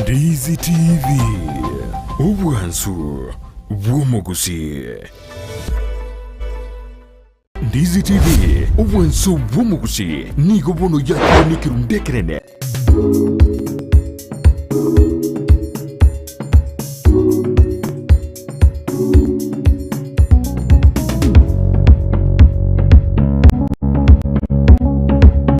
Ndizi TV, obwansu bw'omogusii. Ndizi TV, obwansu bw'omogusii nigo bono yakire nekerundu ekenene.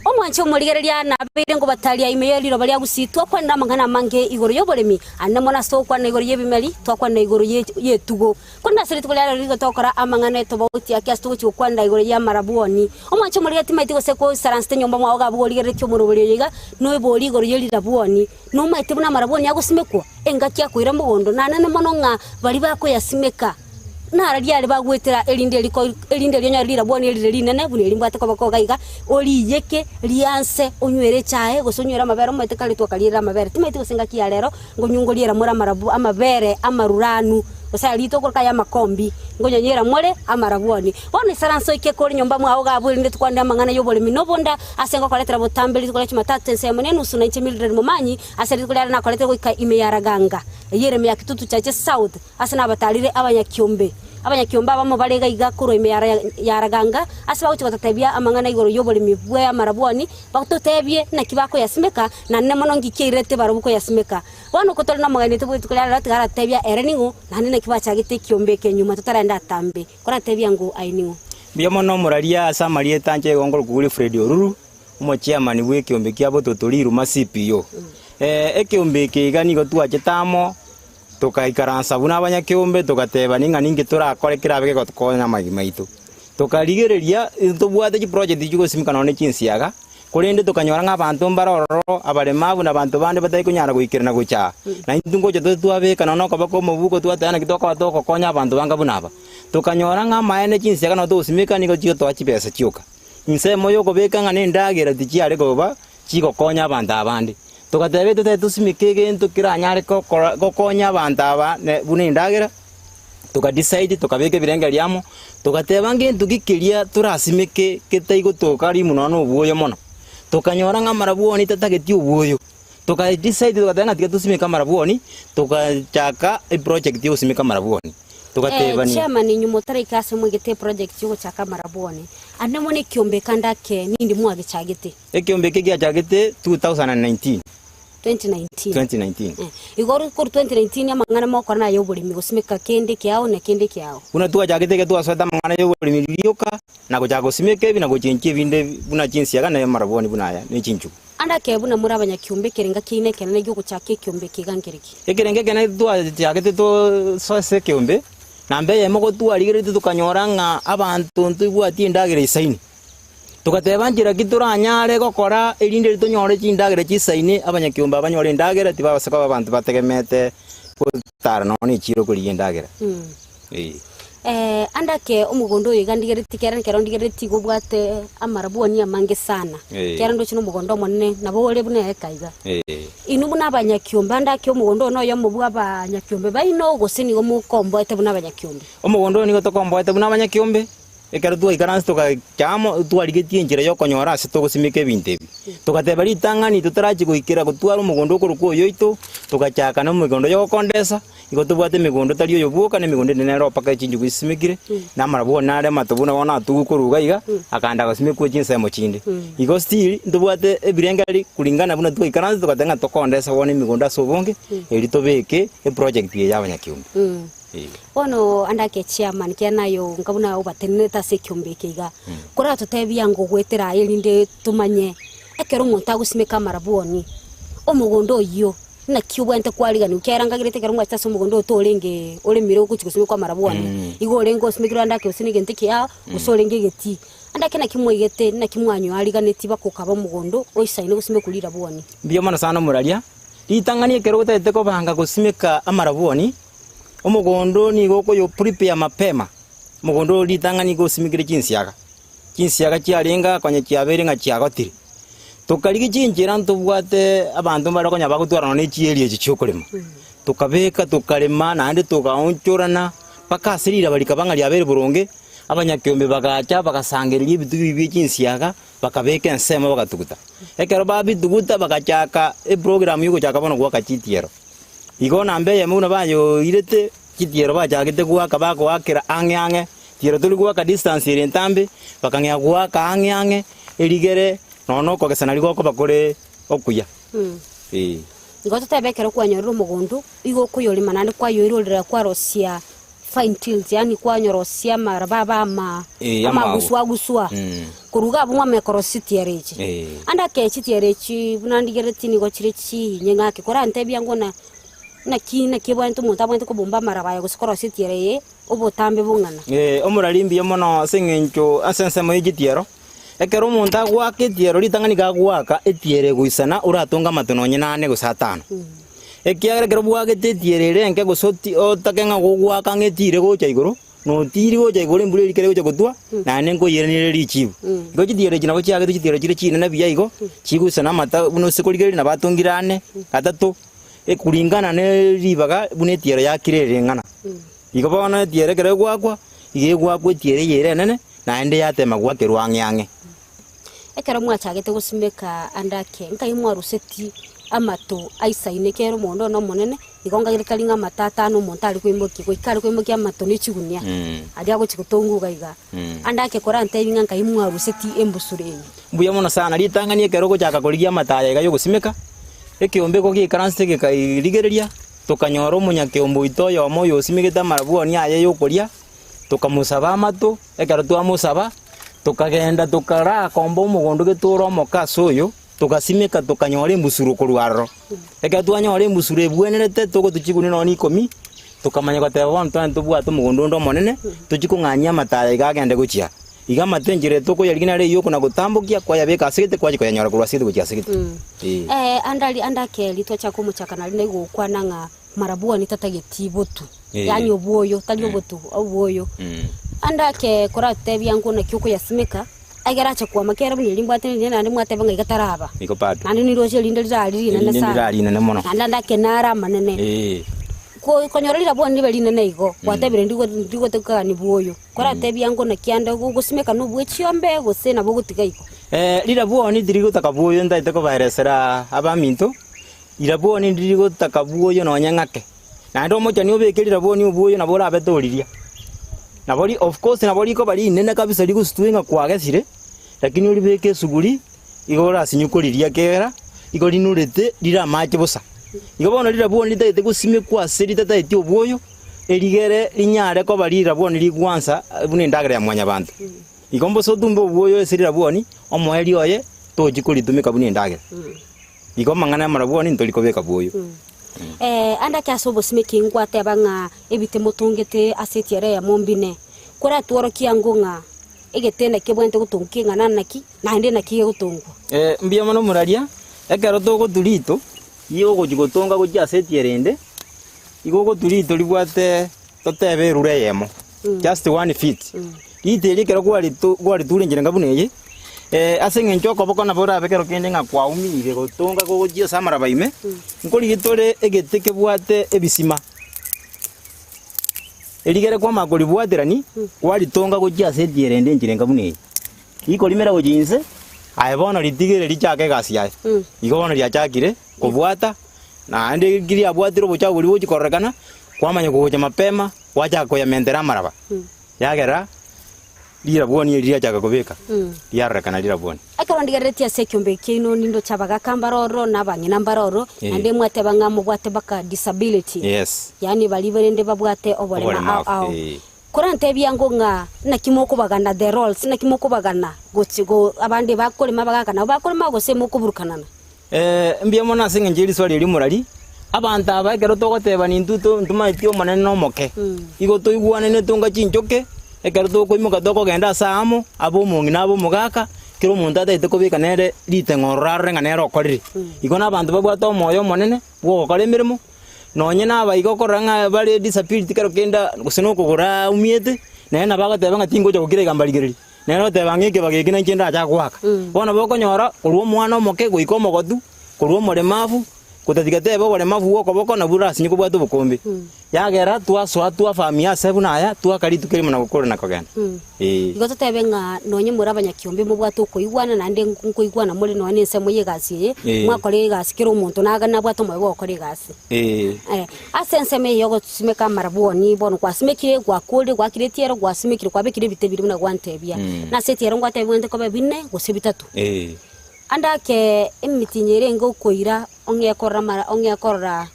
Omwanche omorigereria nabeire ngobataria ime ye riroba ria Gusii, twakwanire amang'ana amange igoro y'oboremi, aande mono ase togokwana igoro y'ebimeri, twakwana igoro y'etugo. Korende ase rituko ria rero nigo togokora amang'ana etobauti ake ase togochia gokwanera igoro y'amarabwoni. Omwanche omorigereria timaeti gose koisaransete nyomba mwao iga abwo origereretie omorobori oyo iga, noeborie igoro ye rirabwoni. Nomaete buna amarabwoni agosimekwa? Engaki akoira mogondo, nanene mono ng'a baria bakoyasimeka nararia are bagwetera erinde eriko erinde erio onyore rirabwoni erire rinene buna eri mbwate koboko iga iga, oriyeke rianse onywere echae gose onywere amabere omaete kare twakarierire amabere. Timaeti gose engaki ya rero ngonywa ngoriera more amarabu amabere amaruranu gose aria tokoroka aya amakombi, ngonyonyera more amarabwoni. Bono isaranse oike kore nyomba mwao iga abwo erinde tokwanere amang'ana y'oboremi na obonda ase ngokoretera botambe rituko ria Jumatatu ensemo na enusu na inche Mildred Momanyi ase rituko riare nakoretire goika ime ya Raganga, eyio ere ime ya Kitutu Chache South, ase nabatarire abanyakiombe. Abanyakiombe abamo bare iga iga korwa ime ya Raganga, ase bagochia gototebia amang'ana igoro y'oboremi bw'amarabwoni, batotebie naki bakoyasimeka, naende mono ngiki eirete barabwo koyasimeka. Bono oko tore nomogeni oito bw'rituko ria rero, tiga aratotebia ere ning'o, naende naki bachagete ekiombe eke nyuma totarenda atambe. Koratebia ng'o aye ning'o? Mbuya mono omoraria ase amarieta anche igo nkorokwa Wilfred Oruru, omochairman bw'ekeombe kia Bototo Riruma CPO. Ekeombe eke iga nigo twachete amo, tokaikaransa buna abanyakeombe togatebani ng'a ninki torakore kerabe kegotokonya amagima aito. Tokarigereria ntobwate chiproject chigosimeka nonye ne chinsiaga, Korende tokanyora ng'a abanto mbare ororo abaremabu na abanto bande batari konyara goikerana gocha aa. Na intwe ngocha tore twabeka nonya okoboko omobuko twateba naki tokoba togokonya abanto banga buna aba. Tokanyora ng'a amaene chinsiaga nabo togosimeka nigo chigotoa chibesa chioka. Ensemo yokobeka ng'a nendagera tichiare koba chigokonya abanto abande. Togateba etotebe tosimeke egento keranyare gokora gokonya abanto aba ne buna endagera. Toka decide tokabeka ebirengererio amo, togateba ngento ki keria torasimeke ketaigotoka rimu nonya na obwoyo mono. Tokanyora ng'a amarabwoni tatageti obwoyo, toka decide togateba ng'a tiga tosimeke amarabwoni, togachaka eproject ya gosimeka amarabwoni, togatebania. Chairman nyuma otaraika ase omogete eproject ya ogochaka amarabwoni, ande mono ekiombe kande ake nindi mwagechagete? Ekiombe eke giachagete 2019. 2019. 2019. Eh, igo oro korwa 2019 amang'ana mogokora naye oboremi gosimeka kende ekiao na kende ekiao. Buna twachagete iga twasoete amang'ana y'oboremi rioka, na gochaka gosimeka ebi na gochenchia ebinde buna chinsiaga na amarabwoni buna aya ne chinchugu. Ande akebe buna more abanyakiombe ekerenga kiaino ekenene gi'ogochaka ekiombe eke iga nkereki. Ekerenga ekenene twachagete tosoe ase ekeombe, namba eyemo gotwarigereretie tokanyora ng'a abanto ntoibwati endagera eisaine. Togateba, Nchera ki toranyare gokora erinde tonyore chindagera chisaine? Abanyakiombe abanyore endagera tibabasa koba abanto bategemete gotara nonya nechiiro korigia endagera. Ee. Eh, ande ake omogondo oyo iga ndigeretie kera ekero ndigeretie iga obwate amarabwoni amange sana. Eh. Kera ndoche na omogondo omonene nabo ore buna eka iga. Ee. Inwe buna abanyakiombe ande ake omogondo oyo noyomo bwa abanyakiombe baino gose nigo mokomboete buna abanyakiombe? Omogondo oyo nigo tokomboete buna abanyakiombe. Ekero twaikaranse togacha amo, twarigetie enchera y'okonyora ase togosimeka ebinto ebi. Togateba ritang'ani totarachie goikera gotwara omogondo okorokwa oyoito, togachaka na omogondo y'ogokondesa, igo tobwate emegondo tari oyo bwoka, na emegondo ende nere mpaka chinchugu chisimekire, na amarabwoni nare amato buna bono atugwa korwa iga iga, akanda agasimekwa chinsemo chinde. Igo still ntobwate ebirengeri kulingana buna twaikaranse togateba ng'a tokondesa bono emegondo ase obonge, erio tobeke eproject eye ya abanyakiombe. Bono ande ake chairman kiagera naye onga buna obatenenerete ase ekiombe eke iga, koratotebie ango goetera aye erinde tomanye ekero omonto agosimeka amarabwoni, omogondo oyio naki obwenerete kwariganiwa ekiagera nkagerete ekero mwachete ase omogondo oyo torenge oremire ogochia gosimekwa amarabwoni, igo orenge osimekire ande ake gose na egento ekiao, gose orenge egetii. Ande ake naki mwaigete, naki mwanyoariganetie bakokaba omogondo oisaine gosimekwa rirabwoni. Mbuya mono sana omoraria, ritang'ani ekero otagete kobanga gosimeka amarabwoni, Omogondo nigo okoyo prepare mapema, omogondo oria ritang'ani nigo osimekire chinsiaga, chinsiaga chiarenge aa konya chiabeire ng'a chiagotire. Tokarigia chinchera ntobwate abanto mbare konya bagotwara nonya ne chieri echi chiokorema, tokabeka tokarema naende togaonchorana mpaka ase riraba rikaba ng'a riabeire boronge. Abanyakeombe bagacha bagasangereria ebitugi ebi bie chinsiaga, bakabeka ensemo bagatuguta. Ekero babituguta bagachaka eprogram ya ogochaka bono goaka chitiero. Igo namba eyemo buna bayoirete chitiero bachagete goaka bagoakera ang'e ang'e, tiero tori goaka distance ere entambe, bakang'ea goaka ang'e ang'e, erigere nonya na okogesa nario gokoba kore okuya. Ee. Igo totebe ekero kwanyorire omogondo, igo okoyorema naende kwayoirorera kwarosia fine tills, yaani kwanyorosia amaraba abe ama Eh, amago. amaguswa aguswa. Mm. Korwa iga abwo mwamanya korosia chitiero echi. Eh. Ande ake chitiero echi buna ndigeretie nigo chire chinye ng'ake korantebia ng'o na naki naki ebwenerete omonto abwenerete kobomba amaraba aya gose korosia etiero eye obotambe bong'ana. Eh, omorari mbuya mono ase eng'encho ase ensemo ye chitiero, ekero omonto agoaka etiero ritang'ani iga agoaka etiero egoisana oratonge amato nonye nane gose atano. Ekiagera ekero bwagete etiero ere enke gose oti otake ng'a gogoaka ng'a etiire gocha igoro, na otiiri gocha igoro embura eria ekero egocha gotwa, naende nkoyeranere richibu. Igo chitiero echi nabo chiagetwe chitiero chire chinene buya igo, chigusana amata buna ase korigereria nabo atongire ane, atato, ekuringana ne ribaga buna etiero yakire ere eng'ana. Igo bono etiero ekero egoakwa, iga egoakwa etiero eye ere enene, naende yatema goakerwa ang'e ang'e. Ekero mwachagete gosimeka ande ake, nkai mwaruseti amato aisaine kera omogondo one omonene, igo ngaire tari ng'a amato atano omonto are koimokia, goika are koimokia amato ne chigunia, aria agochia gotonga iga iga. Ande ake korantebie ng'a nkai mwaruseti embusuro eye. Mbuya mono sana, ritang'ani ekero ogochaka korigia amato aya iga yogosimeka, ekeombe igo geikaransete gekairigereria, tokanyora omonyakeombe oito oyomo oyosimegete amarabwoni aye yokoria, tokamosaba amato, Ekero twamosaba, tokagenda tokarakomba omogondo getore omoke ase oyo, togasimeka tokanyora embusuro korwa aroro. Ekero twanyora embusuro ebwenerete togotu chigunia nonya ikomi, tokamanya goteba bono tware ntobwate omogondo onde omonene, tochie kong'anyia amato aya iga agende gochia. Iga amato enchera tokoyarigia naro eyio okona gotambokia, kwayabeka ase egete kwachia koyanyora korwa ase egete gochia ase egete. Ee. Eh, ande aria ande akeri twachaka omochakano aria naigo gokwana ng'a Marabwoni tatageti botu, yaani obwoyo, tari obotu, obwoyo. Ande ake koratebia ng'o naki okoyasimeka, egere ache kwama kere buna eria mbwate riria naende mwateba ng'a iga taraba. Igo bado. Naende niroche erinde rirari rinene Erinde sana. ndirari rinene mono. Naende ande ake nare amanene. Ee. Ko konyora rirabwoni ribe rinene igo, gwatebire ndigo ndigotokani bwoyo. Koratebia ng'o naki ande ogosimeka nobwe chiombe gose nabo ogotiga igo. Rirabwoni tirigotaka bwoyo ntaete kobaeresera abaminto, Rirabwoni ndiri gotaka bwoyo nonya ng'ake, naende omochani obeke rirabwoni obwoyo nabo orabe toriria. Nabo ri of course nabo rikoba rinene kabisa rigosutwe ng'a kwagesire, lakini oribeke esuguri, igo orasinywe koriria ekiagera, igo rinorete rire amache bosa. Igo bono rirabwoni ritagete gosimekwa ase ritataeti obwoyo, erigere rinyare koba rirabwoni rigwansa buna endagera ya mwanyabanto. Igo mbosa otumbe obwoyo ase rirabwoni, omoerio oye tochi koritumeka buna endagera. Igo amang'ana y'amarabwoni ntori kobeka bwoyo. Ande ake ase obosimeki ngwateba ng'a ebite motongete ase etiara eyemo mbine, koratworokie ango ng'a egete naki kebwenerete gotongwa keng'ana naki, naende naki gegotongwa. Mbuya mono moraria, ekero togotua rito, igo ogochia gotonga gochia ase etiara ende, igo ogotua rito ribwate totebe erura eyemo, just one feet. Rito eri ekero kwarito kwariture enchera enga buna eye, ase eng'encho okoboko nabo orabe kero kende ng'a kwaumire gotonga gogochia ase amaraba ime, nkorigia tore egete kebwate ebisima, erigere kwamanya koribwaterani, kwaritonga gochia ase etiera ende enchera enga buna eye. Rikorimera gochia inse, aye bono ritigere richake egasi yaye. Igo bono riachakire kobwata, naende ki riabwatire obochafu boria bogochia kororekana, kwamanya kogocha mapema, gwachaka koyamentera amaraba. Yagera rirabwoni eri riachaka kobeka, riarorekana rirabwoni. Ekero ndigereretie ase ekiombe kiaino nindoche abagaka mbare ororo na abang'ina mbare ororo, naende mwateba ng'a mobwate mpaka disability, Yes. yaani baria barende babwate oborema ao Oborema, ao. eh. Korantebia ango ng'a naki mokobagana the roles, naki mokobagana gochi go abande bakorema abagaka nabo bakorema gose mokoburukanana? Mbuya mono ase engencho ye riswali erio morari, abanto aba ekero togoteba nintwe to ntomaeti omonene na omoke, igo toigwanane tonga chinchoke, ekero tokoimoka tokogenda ase aamo, abe omong'ina abe omogaka, kera omonto atagete kobeka nere riteng'o ororo arore ng'a nere okorire. Igo na abanto babwate omoyo omonene bwa ogokora emeremo, nonye na abaiga okorora ng'a bare disability kero kende gose na okogoro aumiete, nere nabo agoteba ng'a tingocha gokira iga mbarigererie. Nere oteba ng'a ekebago eke nainche ndache goaka. Bono bokonyora korwa omwana omoke goika omogotu, korwa omoremafu, Gotatiga tebe oboremabu bw'okoboko nabwo orasinye kobwata obokombe. Yagera twasoa twafamia ase buna aya, twaka rituko erimo na gokora na kogenda. Ee. Igo totebe ng'a nonye more abanyakiombe mobwate okoigwana naende nkoigwana more nonya na ensemo y'egasi eye, Ee. mwakora egasi kera omonto naga nabwate omoyo bwa gokora egasi. Ee. Ase ensemo eye y'ogosimeka amarabwoni, bono kwasimekire, gwakorire, gwakire etiero, gwasimekire, kwabekire ebite biria buna gwantebia. Na ase etiero ngwatebia bwente kobe bine gose bitato. Ee. Ande ake emitinyi erenge okoira ong'e korora amara ong'e korora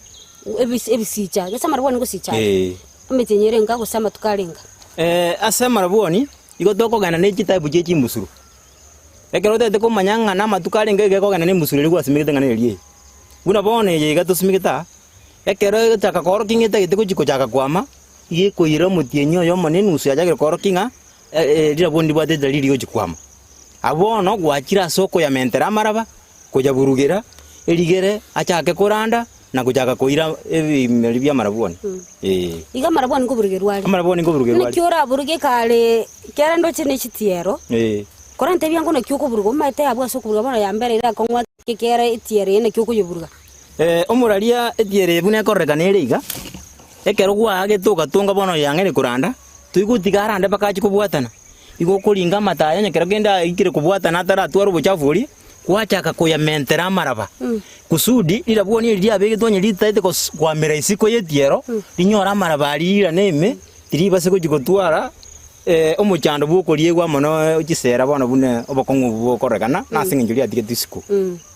ebis ebisicha, gese amarabwoni ngosicha are? Ee. Emitinyi erenge gose amatuko arenge? Ase amarabwoni, igo tokogenda ne chitype chie chimbusuro. Ekero otagete komanya ng'a na amatuko arenge iga ekogenda na embusuro eria gwasimegete ng'a neri eye. Buna bono eye iga tosimegete aa, ekero egochaka koorokia ng'a etagete gochia kochaka kwama, iga ekoira omotienyi oyomo na enusu yachakire koorokia ng'a rirabwo ndibwate ritari rigochia kwama. Abwo bono gwachire ase okoyamentera amaraba, koyaburugera, erigere achake koranda na gochaka koira ebimeri bi'amarabwoni. Ee. Iga amarabwoni nkoburugerwa are. Amarabwoni nkoburugerwa are. Naki oraburuge kare kera ndoche ne chitiero, Ee. korantebia ng'o naki okoburuga, omanyete abwo ase okoburuga bono ya mbere ere akong'u ake kera etiero eye naki okoyeburuga. Omoraria etiero eye buna ekororekana ere iga, ekero gwaagete ogatonga bono yang'eire koranda, Toigotiga arande mpaka achie kobwatana. Igo okoringa amatayo onye kero kende aikire kobwatana ataratware obochafu boria, gwachaka koyamentera amaraba. Kusudi rirabwoni eri riabegetwe onye ritaete gos kwamera isiko y'etiero, rinyore amaraba aria rirane ime, tiribase gochia gotwara omochando bw'okoriegwa amo no chisera bono buna obokong'u obwo bokorekana, nase eng'encho riatigetwe isiko.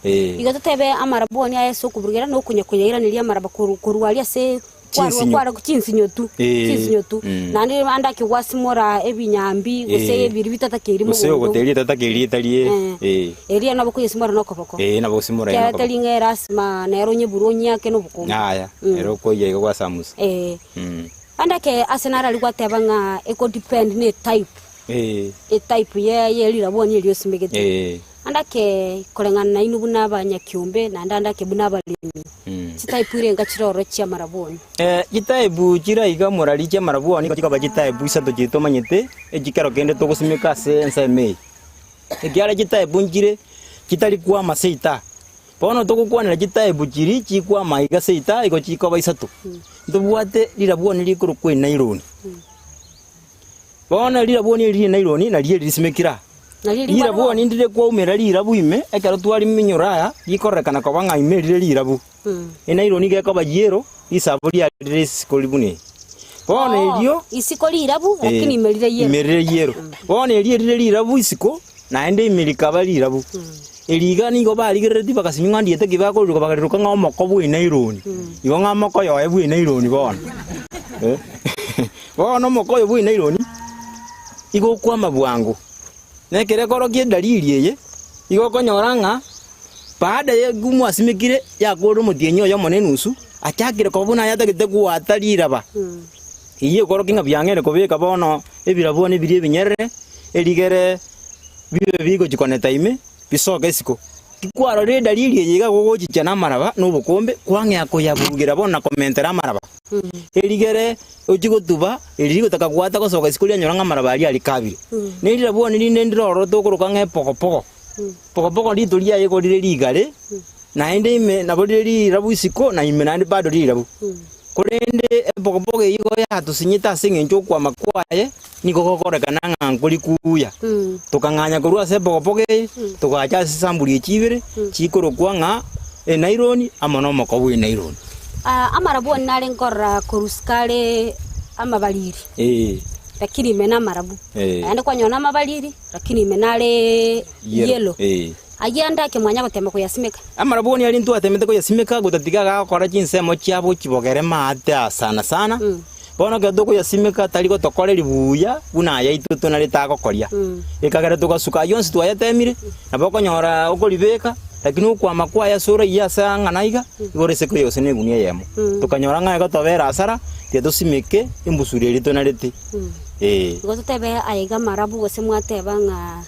Ee. Igo totebe amarabwoni aya ase okoburugera na okonya koyairaneria amaraba korwa aria ase Kwarua Chinsinyo. kware chinsinyo tu, Eh, chinsinyo tu. mm. Naende ande ake gwasimora ebinyambi gose Eh. ebiri bitatakeiri Gose mogondo. ogoteria etatakeiri etari Eh. eh. Eria nabo koyesimora na okoboko. Eh, nabo osimora Kiagera nokoboko. teri ng'a erasima nere onyebure onyiake na obokombe. Yaya, Mm. ere okoiyia igo gwasamusa. Eh. Mm. Ande ake ase naro aria gwateba ng'a eko depend na etype. Eh. Etype ye ye rirabwoni eria osimegete. Eh. Ande ake koreng'ana nainwe buna abanyakiombe naende ande ake buna abaremi. Chitaipu irenga chire ororo chi'amarabwoni. Chitaipu chire iga morari chi'amarabwoni chikoba chitaipu isato chiria tomanyete, echikero kende togosimeka ase ensemo eye. Ekiagera chitaipu nchire chitari kwama seita. Bono togokwanera chitaipu chiria chikwama iga seita igo chikoba isato. Ntobwate rirabwoni rikorokwa enailoni. Bono rirabwoni eri ri'enailoni nario eri risimekire aa. Rirabwoni ndire kwaumera rirabu ime, ekero twariminyora aya, rikororekana koba ng'a ime rire rirabu. Enailoni iga ekoba yellow, risabo riaye rire isiko buna eri. Bono erio Isiko rirabu, lakini ime rire yellow. ime rire yellow. Bono erio erire rirabu isiko, naende ime rikaba rirabu. Eri iga nigo barigereretie bagasinywa ng'a ndiete ki bakoriroka bakariroka ng'a omoko bw'enailoni. Igo ng'a omoko oyoye bw'enailoni bono. Bono omoko oyo bw'enailoni igo okwama bwango. Na ekero ekorokia edalili eye, igo okonyora ng'a baada ya mwasimekire yakorire omotienyi oyomo na enusu, achakire koba buna ayatagete goata riraba. Eyio ekorokia ng'a biang'eire kobeka bono ebirabwo nebiria ebinyerere, erigere bibe bigochia koneta ime, bisoke isiko. Tikwarorire edalili eye iga gogochicha namaraba na obokombe, kwang'ea koyaburugera bono na komentera amaraba. Erigere ochie gotuba, eri rigotaka goata gosoka isiko rianyora ng'a amaraba aria arikabire. Ne rirabwoni rinde ndire ororo tokoroka ng'a epogopogo. Pogopogo rito riaye igo rire rigare, naende ime nabo rire rirabu isiko na ime naende bado rirabu. Korende epogopogo eyio igo yatosinyete ase eng'encho okwama kwaye nigo gokorekana ng'a nkori kuya. Tokang'anya korwa ase epogopogo eye, togacha ase esamburi echi ibere chikorokwa ng'a enaironi amo nomoko bw'enaironi. Amarabwoni nare nkorora korusika are amabariri, Ee. lakini ime namarabu. Ee. Naende kwanyora namabariri, lakini ime nare yellow. Ee. Ayio ande ake mwanya gotema koyasimeka. Amarabwoni aria ntwatemete koyasimeka gotatiga agakora chinsemo chiabo chibogere maate aa sana sana. Bono ekero tokoyasimeka tari gotokoreria buya buna aya aito tonarete agokoria. Ekagera togasuka ayio onsi twayatemire, nabo okonyora okoribeka, lakini okwama kwaye ase oraiyo ase ang'ana iga, igo ore ase koyia gose na egunia eyemo. Tokanyora ng'a egotobera asara, tiga tosimeke embusuro eria tonarete. Ee. Igo totebe aye iga amarabu gose mwateba ng'a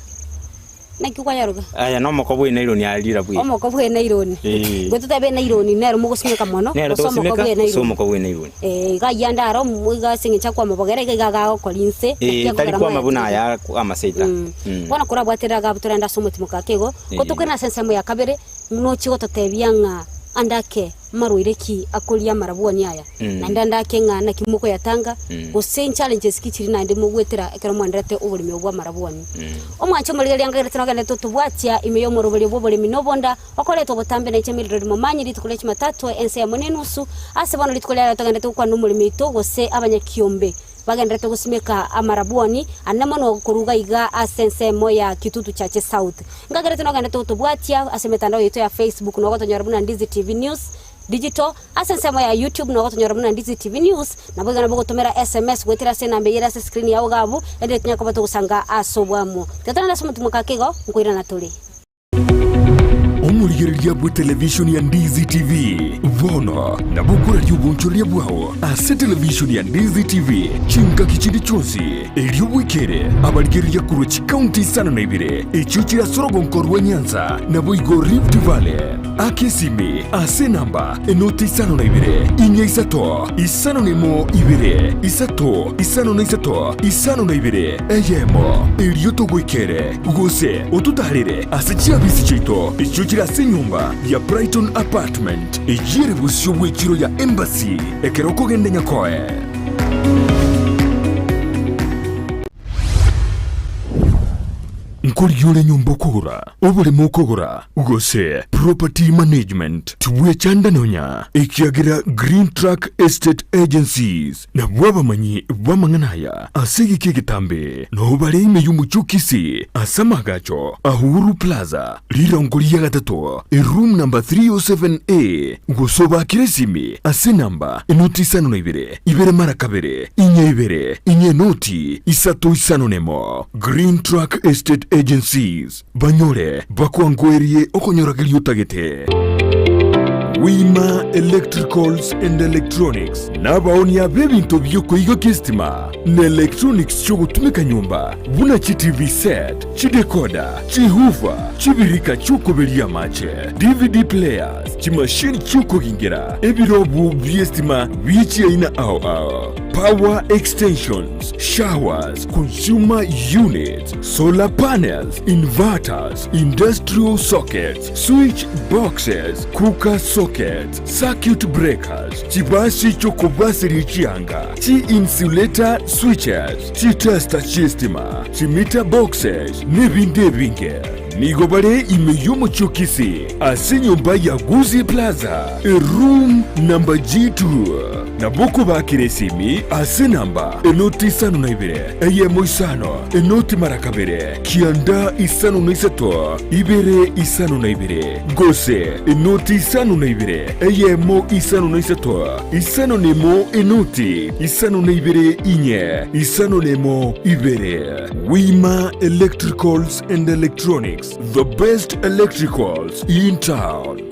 Naki kwayaroka? Aya nomoko bw'enailoni aria rirabu eri. Omoko bw'enailoni. Eh. Igo totebe enailoni nero mogosimeka mono, Nero gose omoko togosimeka, gose bw'enailoni. omoko bw'enailoni. Eh, iga ayio ande aro omo iga ase eng'encho akwamobogera iga iga agakora inse, Eh, naki tari akogera kwama buna moyatige. aya amaseita. Mm. Mm. Bono korabwaterere agabu torende ase omotimoka ake igo, Eh. ko tokende ase ensemo ya kabere, nochie gototebia ng'a ande ake. Marwaire ki akoria amarabwoni aya, naende ande ake ng'a naki mokoyatanga, gose nchallenges ki chiri naende mogwetera ekero mwenderete oboremi obo bw'amarabwoni? Omwanche omorigereria nkagerete nogenderete otobwatia ime y'omoroberio bw'oboremi na obonda, okoretwa botambe na inche Mildred Momanyi rituko ria Jumatatu ense eyemo na enusu, ase bono rituko ria rero togenderete gokwana nomoremi oito gose abanyakiombe bagenderete gosimeka amarabwoni ande mono koruga iga ase ensemo ya Kitutu Chache South. Nkagerete nogenderete gotobwatia ase emetandao yaito ya Facebook nogotonyora buna Ndizi TV News Digital, ase ensemo ya YouTube nogotonyora buna Ndizi TV News, naboigo nabo ogotomera SMS goetera ase enamba eyere ase screen yao iga abwo, erinde tonya koba togosanga ase obwamo. Tiga torende ase omotumo kake igo, nkoirana tore. Omorigereria bw'etelevishoni ya Ndizi TV bono nabo okoraria obonchoreria bwao ase televishoni ya Ndizi TV chingaki chinde chionsi, erio bwekere abarigereria korwa chikaunti isano na ibere echio chire ase orogonko rwa Nyanza naboigo Rift Valley. Aka esimi ase enamba enoti isano na ibere, inya isato, isano na emo ibere, isato, isano na isato, isano na ibere, eyemo, erio togoikere. Gose ototaarere ase chiabisi chiaito echio chire ase enyomba ya Brighton Apartment, eyio ere bosio bw'echiro ya Embassy, ekero okogenda Nyakoe. Nkorigia ore enyomba okogora, oboremo okogora, gose property management, tibwechanda nonya, ekiagera Green Track Estate Agencies Nabwo abamanyi b'amang'ana aya ase egeka egetambe nao bare ime y'omochie o Kisii ase amaagacho a Uhuru Plaza, rirongo ria gatato, eroom number 307A, gose obaakere esimi ase enamba enoti isano na ibere, ibere mara kabere, inye ibere, inye enoti isato isano nemo. Green Track Estate Agencies. Banyore bakwangoerie okonyorageria otagete. Wima Electricals and Electronics nabaonia b'ebinto bi'okoigokia esitima na electronics chi'ogotumeka nyomba buna chi TV set, chidecoder, chihoofer, chibirika chi'okoberia amache, DVD players, chimashini chi'okogingera, ebirobu bi'esitima bie chiaina ao ao, power extensions, showers, consumer units, solar panels, inverters, industrial sockets, switch boxes, cooker sockets, circuit breakers, chibasi chi'okobaseria chianga, chi-insulator switches, chitester chi'estima, chimeter boxes, nebinde ebinge. Nigo bare ime y'omochie o Kisii ase enyomba ya Gusii Plaza, eroom number G2. Nabo okobakera esimi ase enamba enoti isano na ibere, eyemo isano, enoti mara kabere, kianda isano na isato, ibere isano na ibere, gose enoti isano na ibere, eyemo isano na isato, isano na emo enoti isano na ibere inye, isano na emo ibere. Wima Electricals and Electronics, the best electricals in town.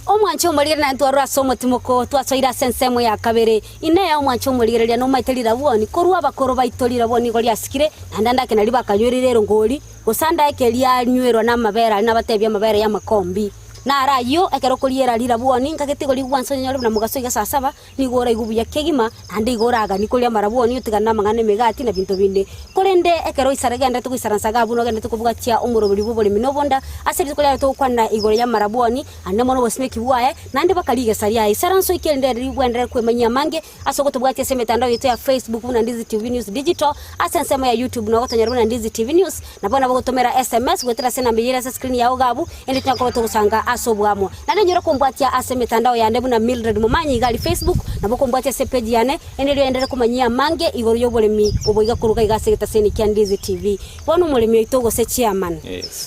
Omwanche omorigereria naye ntwarure ase omotimoko, twasoire ase ensemo ya kabere. Inee, omwanche omorigereria nomaete rirabwoni? Korwa abakoro baito rirabwoni nigo riasikire, naende ande ake nario bakanywerire erongori, gose ande ake rianywerwa namabere aria nabatebie amabere y'amakombi. Naro ayio, ekero okoriera rirabwoni, nkagete igo rigwansa onyore buna mogaso iga saa saba, Nigo oraigwe buya kegima, naende igo oraganie koria amarabwoni, otigane namang'ana 'emegati na binto binde. Korende ekero oisara genderete goisaransa iga abwo nogenderete kobugatia omoroberi bw'oboremi na obonda, ase rituko riaye togokwana igoro y'amarabwoni, ande mono obosimeki bwaye, naende baka rigesa riaye. Isaransa oike erinde ribwenderere kwemanyia amange ase ogotobwatia ase emetandao yaito ya Facebook buna Ndizi TV News Digital, ase ensemo ya YouTube nogotonyora buna Ndizi TV News, Nabo nabogotomera SMS goetera ase enamba eyio ere ase screen yao iga abwo, ende tinya koba togosanga ase oboamo. Naende onyore kombwatia ase emetandao yane buna Mildred Momanyi iga aria Facebook, nabo okombwatia ase epage yane, ende erio oenderere komanyia amange igoro y'oboremi obo iga koruga iga ase egetaseni kia Ndizi TV. Bono omoremi oito gose chairman,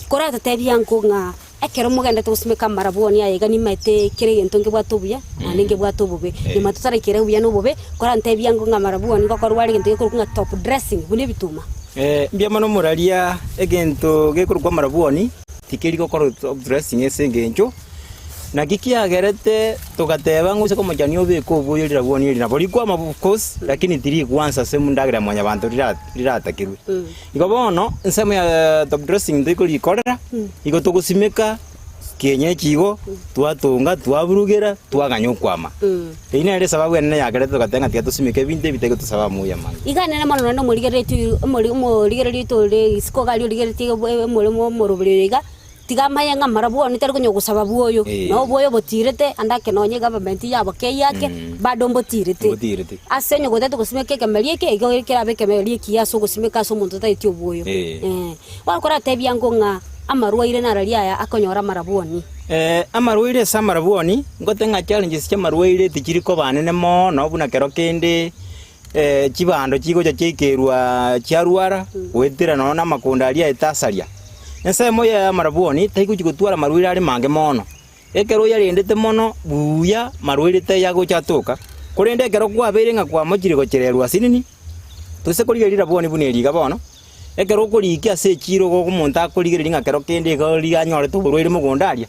koratotebie ango ng'a Ekero mogenderete gosimeka amarabwoni aya iga nimaete kera egento nkebwate obuya naende nkebwate obobe. Nyuma totaraikera obuya na obobe, korantebie ango ng'a amarabwoni ngokorwa are egento gekorokwa ng'a top dressing buna ebituma. Mbuya mono moraria egento gekorokwa amarabwoni tikeri gokorwa top dressing ase engencho naki kiagerete togateba ng'a ase komochani obeke oboyo rirabwoni eri nabo rikwama of course lakini tirigwansa ase endagera ya mwanyabanto riratakerwe. Igo bono, ensemo ya top dressing ntoikorikorera, igo togosimeka. Kienyeji igo, twatonga, twaburugera, twaganya okwama. Eyio nere esababu enene yagerete togateba ng'a tiga tosimeke ebinto ebi taigo tosaba amuya amange. Iga nere mono naende omorigereretie omori omorigereria oito ore isiko iga aria origereretie omoremo omoroberi oyo iga, tiga amaye ng'a marabwo one tari konya gosaba bwoyo, Eh. na obwoyo botiirete ande ake nonye egovernment yabokei ake, bado mbotiirete. Mbotiirete. Ase onye gotagete gosimeka ekemeri eke, igo kerabe ekemeri ekiya ase ogosimeka ase omonto otageti obwoyo. Eh. Eh. Bono koratebie ango ng'a amarwaire nararia aya akonyora amarabwoni. Amarwaire ase amarabwoni, ngote ng'a challenges chi'amarwaire tichiri koba nene mono buna kero kende chibando chigocha chiaikerwa chiarwara, goetera nonya na amakonda aria aete asaria. Ensemo ya amarabwoni taigochi gotwara amarwaire are mange mono, ekero oyarendete mono buya marwaire taiyagocha atoka, korende ekero kwabeire ng'a kwamochire gochererwa asinini, Toise korigereria rabwoni buna eri iga bono, ekero okorikia ase echiiro igo omonto akorigereria ng'a kero kende iga riria anyorete oborwaire mogondo aria,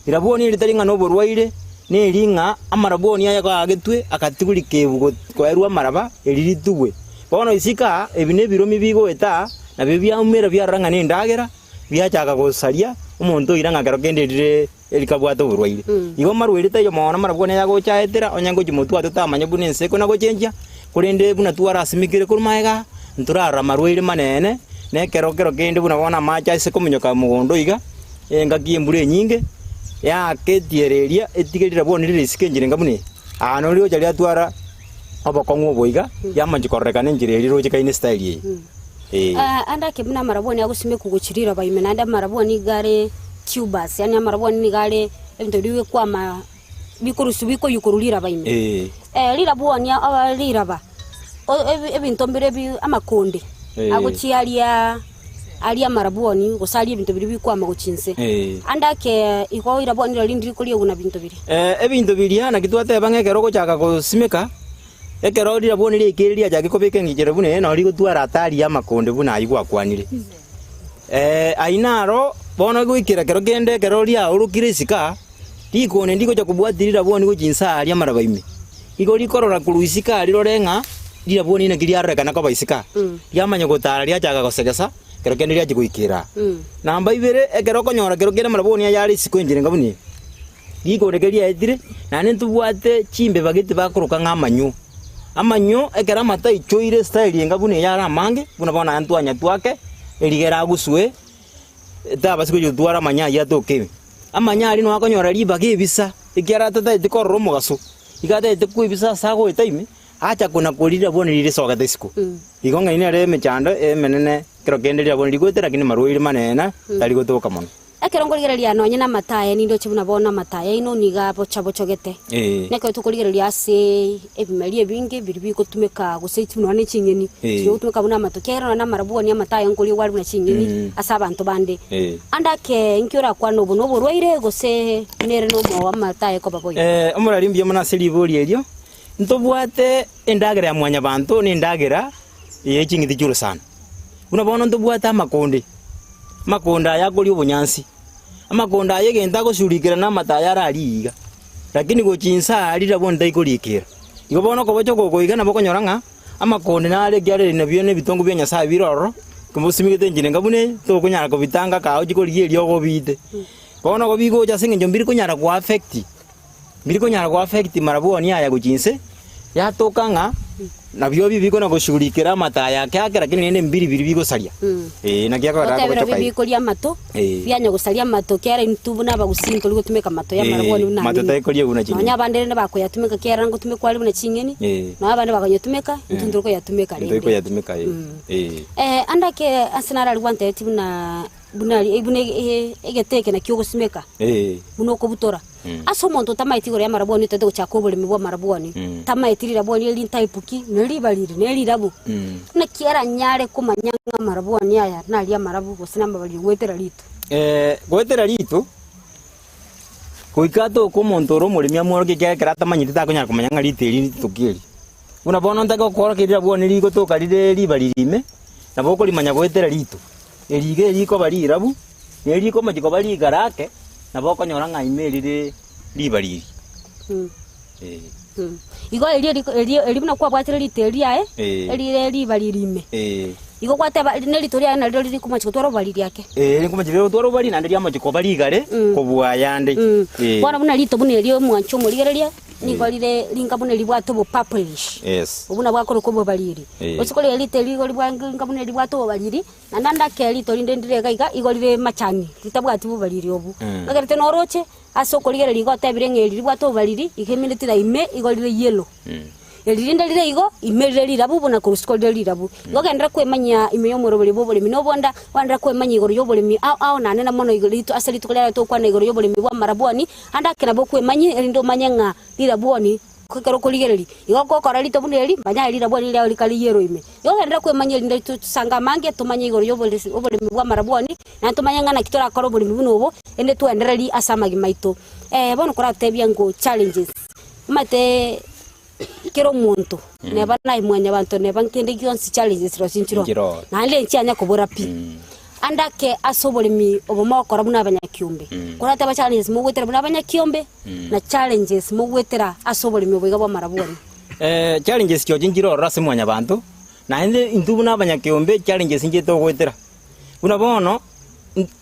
rabwoni eri tari ng'a na oborwaire, neri ng'a amarabwoni aya kaagetwe akatigwa rikebu go koerwa amaraba eri ritugwe. Bono isiko aa, ebi na ebiromi bigoeta aa, nabio biaumera biarora ng'a na endagera, biachaka gosaria omonto oira ng'a kero kende erire erikabwate oborwaire. Igo marwaire taiyo mono marabwo nigo agocha aetera, onye ngochia motwe aa totamanya buna ense ekona gochenchia, korende buna twarasimekire korwa magega aa, ntorarora amarwaire manene, na ekero kero kende buna bono amache ase kominyoka mogondo iga, engaki y'embura enyinge, yaaka etiere eria, etige rirabwo rire risiko enchera enga buna eye, aa noro rigocha riatwara obokong'u obo iga, riamancha kororekana enchera eria rochekaine estyle eye, eh. Ande ake buna amarabwoni agosimekwa gochia riroba ime, naende amarabwoni iga are tubers, yaani amarabwoni nigo are ebinto biria bikwama bikorusia bikoyia korwa riraba ime. Rirabwoni riraba, ebinto mbire bi amakonde agochia aria aria amarabwoni gose aria ebinto biria bikwama gochia inse. Ande ake igo rirabwoni riria rinde rikoriegwa na binto biria. Ebinto biria naki twateba ng'a ekero ogochaka gosimeka, ekero rirabwoni riaikire riachakire kobeka eng'ichero buna eye, nabo rigotwara hatari y'amakonde buna ayio gwakwanire. Ayio naro bono goikera kero kende ekero riaorokire isiko aa, rikonde ndigocha kobwatia rirabwoni gochia inse aaria amaraba ime. Igo rikorora korwa isiko aa rirore ng'a rirabwoni naki riarorekana koba isiko aa, riamanya gotara riachaka gosegesa, kero kende riachia goikera aa. Namba ibere, ekero okonyora kero kende amarabwoni aya are isiko enchera enga buna eye, rikonde keria riaetire, naende ntobwate chimbeba gete bakoroka ng'a amanywo. Amanywo ekero amato aichoire estyle enga buna eye are amange, buna bono naende twanyatwa ake, erigere aguswe, tabasi gochia gotwara amanywo ayio atoke ime. Amanywo aria nabo akonyora ribaga ebisa, ekiagera atataeti korora omogaso, iga atagete koebisa ase agoeta ime, acha kona korira bono ririsogete isiko. Igo ng'a nere emechando emenene ekero kende riria bono rigoeta lakini marwaire manene tari gotoka mono. Ekero nkorigereria nonye namata aya nindoche buna bono amata aya aino nigo abocha-bochogete. Eh. Na ekero tokorigereria ase ebimeri ebinge biria bigotumeka gose buna ne ching'eni, Eh. chigotumeka buna amato, ekiagera nonye namarabwoni amato aya nkoriegwa are buna ching'eni Mm. ase abanto bande. Eh. Ande ake inki orakwane obo noborwaire gose nere nomoa amato aye koba boigo? Eh, omorari mbuya mono ase ribori erio, ntobwate endagera ya mwanyabanto na endagera ye ching'iti chi'orosana. Buna bono ntobwate amakonde, Amakonda aya akoria obonyansi, amakonda aya egento agosurikera namato aya ararie iga, lakini gochia inse aa riria bono taikorikera. Igo bono okobocha oko okoiga nabo okonyora ng'a amakonde nare ekiagera nabio na ebitongo bia Nyasaye bire ororo, komosimegete enchera enga buna eye, tokonyara kobitanga kaa ochie korigia eriogo obiite. Bono igo bigocha ase eng'encho mbiri konyara go affect. Mbiri konyara go affect marabwoni aya gochia inse, yatoka ng'a nabio ebi bikona goshughulikera amato aya ake ake lakini rende mbiri biria bigosaria. Ee, naki akogera Gotebera akogochoka bi iga. bikoria amato, Eh. bianya gosaria amato kiagera intwe buna abagusii ntori gotumeka amato ya amarabwoni Eh, buna amato ng'eni. tari koria buna ching'eni. Nonya abande rende bakoyatumeka kiagera ngotumekwa are buna ching'eni, Eh. nonya abande bakonyatumeka, intwe ntori koyatumeka Ntori rende. koyatumeka eh. Eh. Eh, ande ake ase narari gwantebetie buna buna buna egete eke nakio ogosimeka, Eh. buna okobutora. Ase omonto otamaeti igoro y'amarabwoni otagete gochaka oboremi bw'amarabwoni, tamaeti rirabwoni eri ntype ki, ne riba riri, ne rirabu. Naki aranyare komanya ng'a amarabwoni aya naria amarabu gose namabariri goetera rito? Goetera rito, goika atoke omonto ore omoremi amworokie ekiagera ekero atamanyeti takonyara komanya ng'a rito eri rito ki eri. Buna bono ntake gokoorokia rirabwoni rigotoka rire riba riri ime, nabo okorimanya goetera rito. Eri iga erikoba rirabu, na erikomochia koba rigara ake, nabo okonyora ng'a ime rire riba riri. Eh. Igo erio eriko erio eri buna kwabwatire rito eri riaye, Eh. erire riba riri ime. Eh. Igo gwateba, eri nerito riaye nariro riri komochia gotwara obobariri ake. Ee, rikomochia riria gotwara obobariri naende riamochia koba rigare kobua ayande. Ee. Bono buna rito buna erio omwancho omorigereria, nigo rire ringa buna ribwate obopurplish. Yes. Obwo nabwo akorokwa obobariri. Ee. Gose korire rito eri igo ribwange ringa buna ribwate obobariri, naende ande ake rito rinde ndire iga iga, igo rire machani, ritabwati bobariri obwo. Ekerete noroche, ase okorigereria igo otebire ng'a eri ribwate obobariri, iga emineti na ime igo rire yellow. Eri rinde rire igo, ime rire rirabu buna korwa isiko rire rirabu. Igo genderera kwemanyia ime y'omoroberi bw'oboremi na obonda, ogenderere kwemanyia igoro y'oboremi ao ao naende na mono igoro rito ase rituko riaye togokwana igoro y'oboremi bw'amarabwoni, ande ake nabo okwemanyia erinde omanye ng'a rirabwoni ekero okorigereria. Igo gokora rito buna eri, manya aye rirabwoni riao rikare riyero ime. Igo genderera kwemanyia erinde tosange amange tomanye igoro y'oboresi oboremi bw'amarabwoni, naende tomanye ng'a naki torakore oboremi buna obo, erinde twendererie ase amagima aito. Bono koratebia ngo challenges. Omanyete kera omonto neba naye mwanyabanto neba nkende gionsi challenges rosi nchiroo Nchiroo. naende nchianya kobora pi. Ande ake ase oboremi obo mogokora buna abanyakiombe, korateba challenges mogwetera buna abanyakiombe na challenges mogwetera ase oboremi obo iga bwa amarabwoni. Challenges chiochi nchire ororo ase mwanyabanto, naende intwe buna abanyakiombe challenges nchire togoetera. Buna bono,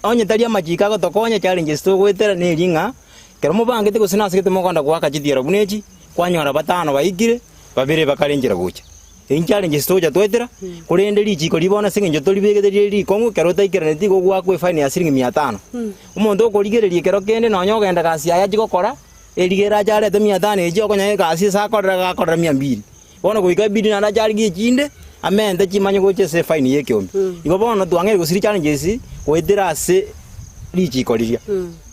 onye tari amachiko agotokonya challenges togoetera neri ng'a, Ekero mobangete gose nasegete mokonda goaka chitiero buna echi, kwanyora batano baikire, babere bakare enchera gocha. Eyio nchiarenge ase togocha toetera, korende richiiko riria bono ase eng'encho toribegete rire rikong'u, ekero otaikeraneti igo ogoakwa efaini ya siringi mia tano. Omonto okorigereria ekero kende nonya ogenda gasi yaye achie gokora, erigere ache arete mia tano echi okonyora egasi ase akorera gakorera mia mbiri. Bono goika ebidi naende ache arigie echinde, amente chimanye gocha ase efaini y'ekeombe. Igo bono twang'eire gosiria challenges goetera ase richiiko riria,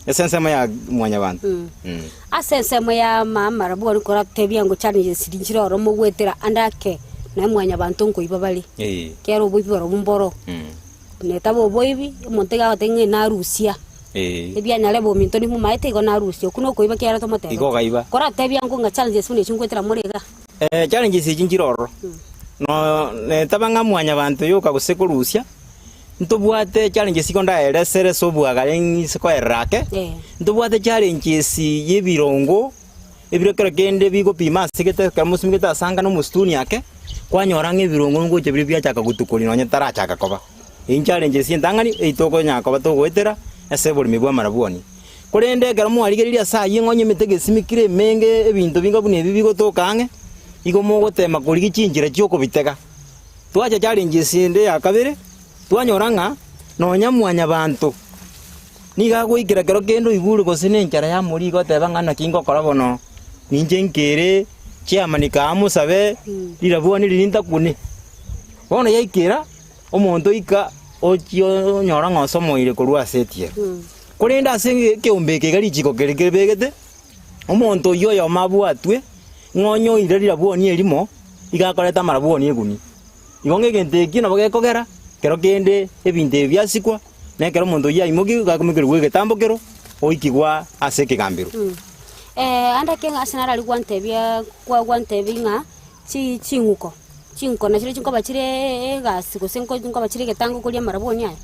ase ensemo ya mwanyabanto. Ase ensemo ya amarabwoni koratebia ngo challenges nchire ororo mogoetera ande ake naye mwanyabanto nkoiba bare, kera oboibi barobwo mboro. Netaba oboibi, omonto iga agoteba ng'a narusia, ebianyare bominto nimomaete igo narusia, okwo nokoiba kiagera tomotebeti. Igo okaiba. Koratebia ngo ng'a challenges buna echi ngoetera more iga. Challenges echi nchire ororo, no netaba ng'a mwanyabanto yoka gose korusia, ntobwate challenges igo ndaeresere ase obwagare ng'ise koerera ake, ntobwate challenges ya ebirongo, ebiro kero kende bigopima ase gete ekero mosimegete ase anga na omosituni ake, kwanyora ng'a ebirongo ngocha biria biachaka gotukoria nonye tarachaka koba. Eyio challenges entang'ani eyio tokonyara koba togoetera ase oboremi bwa amarabwoni. Korende ekero mwarigereria ase ayio ng'a onye emete gesimekire emenge ebinto binga buna ebi bigotoka ang'e, igo mogoteema korigia chinchera chi'okobitega. Twacha challenges ende ya kabere, twanyora ng'a nonya mwanyabanto nigo agoikera kero kende oigure gose na enchara y'amori igo oteba ng'a naki ngokora bono, ninche nkere chairman kaa mosabe rirabwani riria ntakune. Bono yaikera, omonto oika ochia onyora ng'a osomoire korwa ase etiero. Korende ase ekeombe eke iga richiko keri kebegete, omonto oyio oyomo abwatwe, ng'a onye oire rirabwoni erimo, iga akoreta amarabwoni egunia. Igo ng'a egento ekio nabo gekogera, kero kende ebinto ebi biasikwa, na ekero omonto oyio aimokiwe, iga akoimokerigwa egetambo kero, oikigwa ase ekegambero. Ande ake ase naro aria gwantebia kwa gwantebia ng'a chi ching'uko, ching'uko nachio chinkoba chire egasi gose nko nkoba chire egetango koria amarabwoni aya?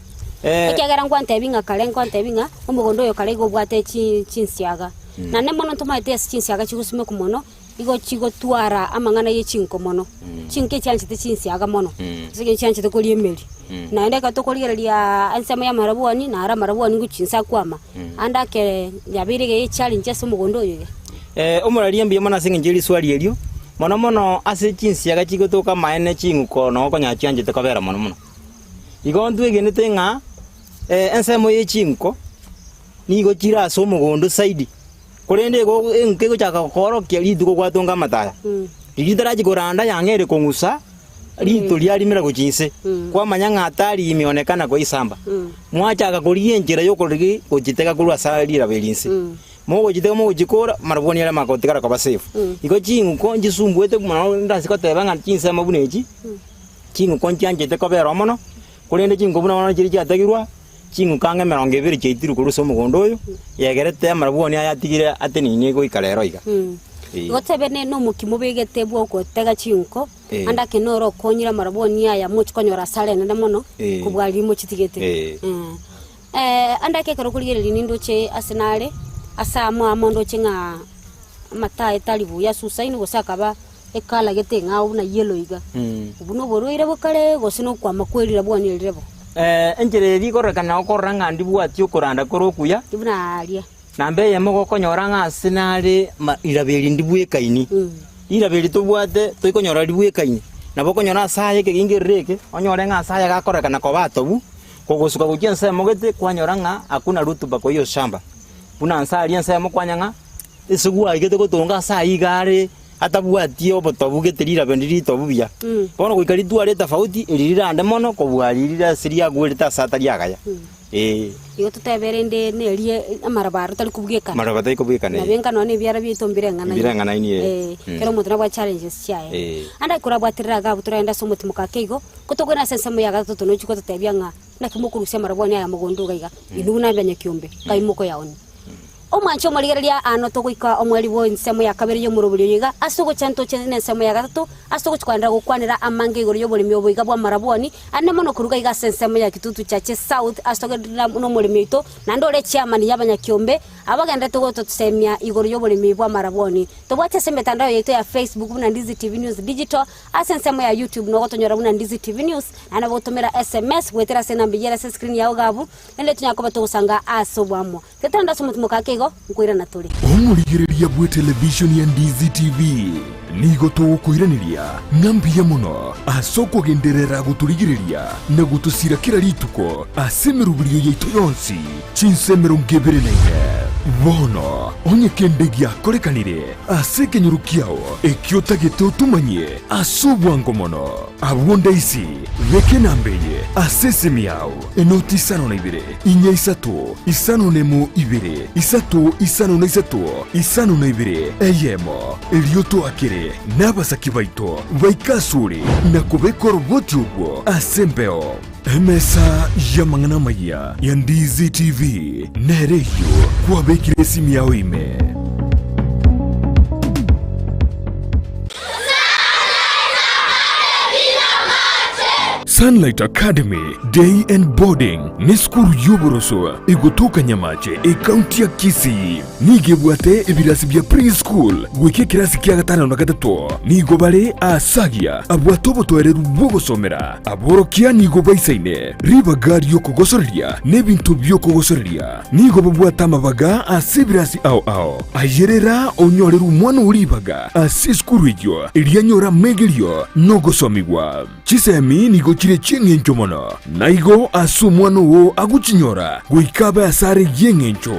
Ekiagera ngwantebia ng'a kare nkwantebia ng'a omogondo oyo kare igo obwate chi chinsiaga, naende mono ntomaete ase chinsiaga chigosimekwa mono, igo chigotwara amang'ana ye chinko mono. Chinko echianchete chinsiaga mono, ase eng'encho chianchete koria emeri. Naende ekero tokorigeriria ensemo ya amarabwoni, naro amarabwoni ngochia inse akwama, ande ake yabeire iga echallenge ase omogondo oyo iga. Omoraria mbuya mono ase eng'encho ye riswari erio, mono mono ase chinsiaga chigotoka amaene ching'uko noo okonyora chianchete kobera mono mono. Igo ntwegenete ng'a ensemo ye ching'uko nigo chire ase omogondo zaidi, korende igo eng'uko egochaka gokoorokia rituko gwatonga amataya, riria ritarachia koranda yang'eire kong'usa rito riarimera gochia inse, kwamanya ng'a hatari imeonekana koisamba. Mwachaka korigia enchera yokorigi gochitega korwa ase riraba eri inse. Mogochitega mogochikora, amarabwoni aria magotigara koba safe. Igo ching'uko nchisumbuete mono ndase goteba ng'a chinsemo buna echi, ching'uko nchianchete kobera oo mono, korende ching'uko buna bono chiria chiategirwa, ching'uko ang'e emerongo ebere chiaitirwe korwa ase omogondo oyo, yegerete amarabwoni aya atigire atenenirie goika rero iga. Eh. Igo tebe ne nomokimo obegete bwa ogotega ching'uko, Eh. ande ake noro okonyire amarabwoni aya mochi konyora asara enene mono, Eh. kobua riria mochitigete. Eh. Ande ake ekero okorigereria nindoche ase nare, ase amo amo ndoche ng'a amataye tari buya ase usaini gose akaba. Ekala gete eng'ao buna yellow iga. Obwo noborwaire bokare gose nokwama kwerira bwani erire bo? Enchera eria ikororekana okorora ng'a ndibwati okoranda kore okuya. Buna aria. Namba eyemo gokonyora ng'a ase nare riraba eri ndibwekaini. Riraba eri tobwate toikonyora ribwekaini. Nabo okonyora ase aya ekegingo erire eke, onyore ng'a ase aya gakorekana koba atobu, kogosuka gochia ensemo gete kwanyora ng'a hakuna rutuba kwa hiyo shamba. Buna nse aria ensemo kwanya ng'a ase gwaigete gotonga ase ayio iga are atabwati obotobu gete riraba ndiri ritobu buya. Bono goika ritware etafauti eri rirande mono kobua riria ase riagwerete ase atari agaya. Ee. Igo totebe rende nerie amaraba aro tari kobwekana. Amaraba tari kobwekana, ee. Nabo enga nonya na ebiara biaito mbireng'anaine. Mbireng'anaine, ee. Ee, kera omonto nabwate challenges chiaye. Ee. Ande korabwaterera iga abwo toragende ase omotimoka ake igo, ko tokoenda ase ensemo ya gatato tonochia gototebia ng'a naki mokorusia amarabwani aya mogondo iga iga, inwe buna abanyakiombe, nkai mokoyaonia. Omwanche omorigereria aano togoika omweri bw'ensemo ya kabere y'omorobori oyo iga, ase ogocha ntoche nensemo ya gatato, ase ogochia kogenderera gokwanera amange igoro y'oboremi obo iga bw'amarabwoni, ande mono koruga iga ase ensemo ya Kitutu Chache South ase togenderera nomoremi oito, naende ore echairman y'abanyakiombe, abagendererete gotosemia igoro y'oboremi bw'amarabwoni. Tobwate ase emetandao yaito ya Facebook buna Ndizi TV News Digital, ase ensemo ya YouTube nogotonyora buna Ndizi TV News, naende nabo gotomera SMS goetera ase enamba eyio ere ase escreen yao iga abwo, naende tonyare koba togosanga ase oboamo. Getanda ase omotimoka ake igo, nkoirana tore. Omorigereria bw'etelevishoni ya Ndizi TV nigo togokoiraneria ng'a mbuya mono ase okogenderera gotorigereria na gotosira kera rituko ase emeroberio yaito yonsi chinsa 24. Bono onye kende giakorekanire ase ekenyoro kiao ekio otagete otomanyie ase obwango mono, abwo ndaisi beka enamba eye ase esimi yao. Enoti isano na ibere, inya isato, isano nemo ibere, isato isano na isato, isano na ibere, eyemo. Erio toakere nabasaki baito baike asore na kobeka oroboti obwo ase embeo. Emesa y'amang'ana amayia ya Ndizi TV nere eyio kwabekire esimi yao ime. Sunlight Academy Day and Boarding nesukuru y'oboroso egotoka Nyamache, ekaunti ya Kisii. Nigo ebwate ebirasi bia pre-school goika ekerasi kia gatano na gatato. Nigo bare aasagia abwate obotoereru bw'ogosomera. Aborokia nigo baisaine ribaga ri'okogosoreria na ebinto bi'okogosoreria. Nigo babwate amabaga ase ebirasi ao ao. Ayerera onyorere omwana oo ribaga ase esukuru eyio erio anyore amegerio na ogosomigwa. Chisemi nigo chire chi'engencho mono, na igo ase omwana oo agochinyora goika abe asare y'engencho.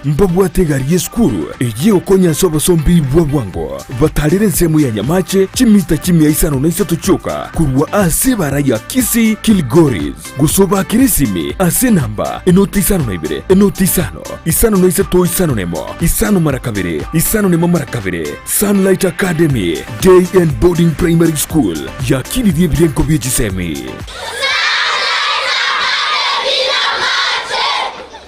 Mbabwate egari y'esukuru eyio egokonya ase obosombi bwa bwango, batarere ensemo ya Nyamache chimita chimia isano na isato chioka korwa ase ebara ya Kisii Kilgoris, gose obakere esimi ase enamba enoti isano na ibere enoti isano isano na isato isano na emo isano mara kabere isano na emo mara kabere. Sunlight Academy Day and Boarding Primary School yakinirie ebirengo bie chisemi.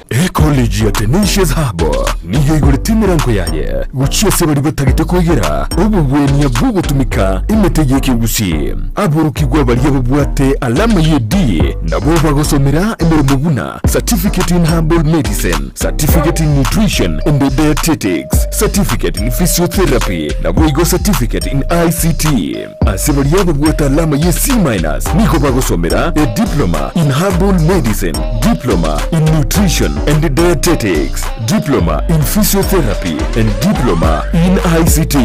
Ecollege ya Tenacious Hub nigo eigorete emerango yaye gochia ase baria batagete koegera obogwenia bw'ogotumeka emete y'ekegusii. Aborokigwa baria babwate alama ye D nabo bagosomera emeremo buna Certificate in Herbal Medicine, Certificate in Nutrition and Dietetics, Certificate in Physiotherapy, naboigo Certificate in ICT. Ase baria babwate alama ye C minus nigo bagosomera a Diploma in Herbal Medicine, Diploma in Nutrition and Dietetics, Diploma in Physiotherapy and Diploma in ICT.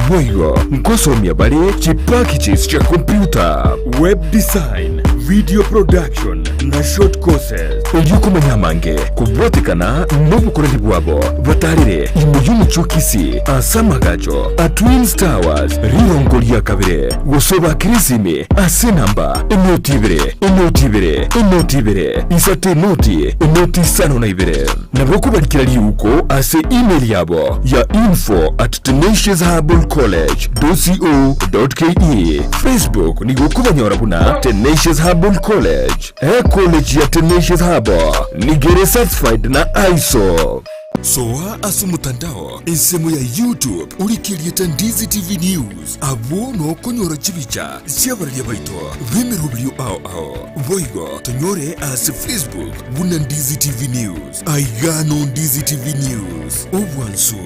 Boigo nkosomia bare chipackages chia computer, web design, video production na short courses. Erio komanya amange kobwatekana nobokoreri bwabo, batarere ime y'omochie o Kisii ase amagacho a Twins Towers rirongo ria kabere, gose obakere esimi ase enamba enoti ibere, enoti ibere, enoti ibere, isato enoti, enoti isano na ibere. Nabo okobarikera riuko ase email yabo ya info at tenaciousherbalcollege.co.ke. Facebook nigo okobanyora buna Tenacious Herbal College. Ecollege ya Tenacious Herbal nigo ere certified na ISO. Soa ase omotandao ensemo ya YouTube orike erieta Ndizi TV News abwo nokonyora chibicha chi'abararia baito b'emeroberio ao ao. Boigo tonyore ase Facebook buna Ndizi TV News. Aiga no Ndizi TV News, obwansu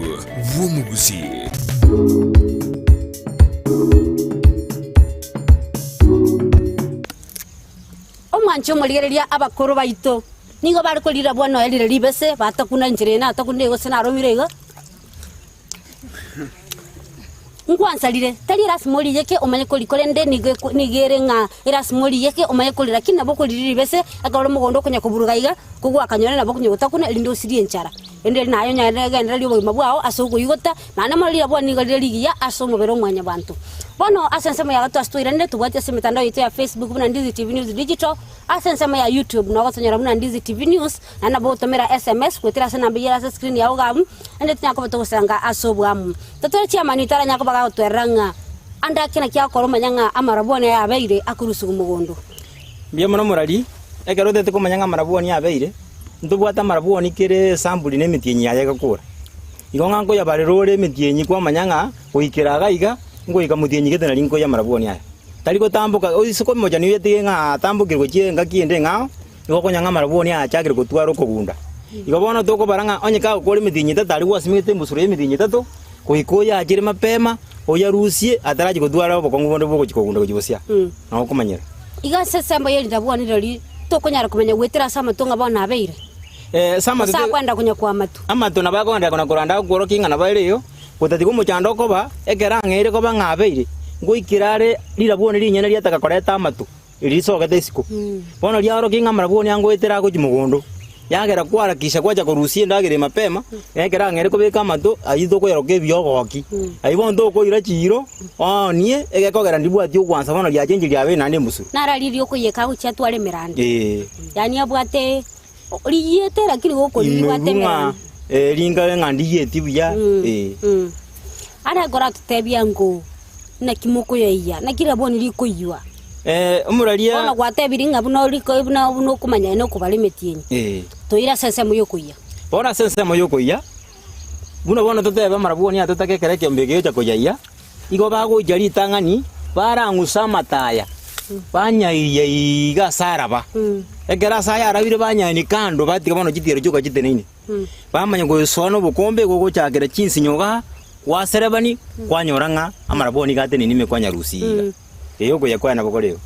bw'omogusii. Omwanche omorigereria abakoro baito nigo bare korira bwana oye rire ribese, batakuna enchera eye natakuna igo gose naromire iga. Nkwansarire, tari erasima oriyeke omanye kori korende nigo eko nigo ere ng'a erasima oriyeke omanye kori lakini nabo okoriri ribese ekero ore mogondo okonya koburuga iga, kogwakanyora nabo okonya gotakuna erinde osirie enchara. Erinde eri naye onyare gendereria obogima bwao ase okoigota, naende mono rirabwo nigo rire rigiya ase omobere o mwanyabanto. Bono ase ensemo ya gatato ase twairanire tobwati ase emetandao yaito ya Facebook buna Ndizi TV News Digital, ase ensemo ya YouTube nabo ogotonyora buna Ndizi TV News, naende nabo ogotomera SMS goetera ase enamba eyio ere ase escreen yao iga abwo, naende tonyare koba togosanga ase oboamo. Totore chiamani taranyare koba gagotwerera ng'a ande ake naki agokora omanye ng'a amarabwoni aya abeire akorusigwa mogondo. Mbuya mono morari, ekero otete komanya ng'a amarabwoni abeire, ntobwate amarabwoni kere esamburi na emetienyi yaye egakora. Igo ng'a nkoyabarera ore emetienyi kwamanya ng'a goikera iga iga, ngoika motienyi gete nari nkoyia amarabwoni aya. Tari gotamboka, oise komochani oyetige ng'a atambokire gochia engaki ende eng'ao, Nigo okonyora ng'a amarabwoni aya achakire gotwara okogunda. Igo bono tokobara ng'a onye kagokora emetienyi etato aria gwasimegete embusuro y'emetienyi etato, goika oyachere mapema, oyarusie atarachia gotwara obokong'u bonde bw'ogochia kogunda gochia bosia. Nabo okomanyera. Iga ase esembo ye rirabwoni rirorio tokonyara komanya goetera ase amato ng'a bono abeire, Ase amato gose akwenda konya kw'amato. Amato nabo akogenderera kona koranda agokworokia ng'a nabo ere igo, gotatiga omochando okoba, ekero ang'eire koba ng'a abeire, ngoikera are rirabwoni rinyene riataka koreta amato. Risogete isiko. Bono riaorokia ng'a amarabwoni angoetera agochia mogondo, yagera kwarakisha gwacha korusia endagera eye mapema, na ekero ang'eire kobeka amato, ayio tokoyaroka ebiogoki. Ayio bono tokoira chiiro, oonie, egekogera ndibwati ogwansa bono riachenchire riabeire naende embusuro. Naro aria riokoiyeka agochia atware emeranda. Ee. Yaani abwate riyiete lakini gokorigia Ime ribwate ng'a emeranda. eh, ringa ng'a ndiyeti buya, ee. Aria akoratotebia ng'o, Naki mokoyaiya? Naki riabwoni rikoiywa? Eh, omoraria Bono gwatebirie ng'a buna oriko buna buna okomanya na okobara emetienyi, Eh. toire ase ensemo y'okoyia. Bono ase ensemo y'okoyia, buna bono totebe amarabwoni atotake ekero ekeombe gegocha koyaiya, igo bagocha ritang'ani barang'usa amataya, banyaiya iga ase araba. Ekero ase aya arabire banyainia kando batiga bono chitiiro chioka chiteneine. Bamanya gosoa nobokombe gogochakera chinsinyo igaa, gwaserebani, kwanyora ng'a amarabwoni iga ateneine ime kwanyarusia iga. Ee okoyia kwaye nabo kore igo.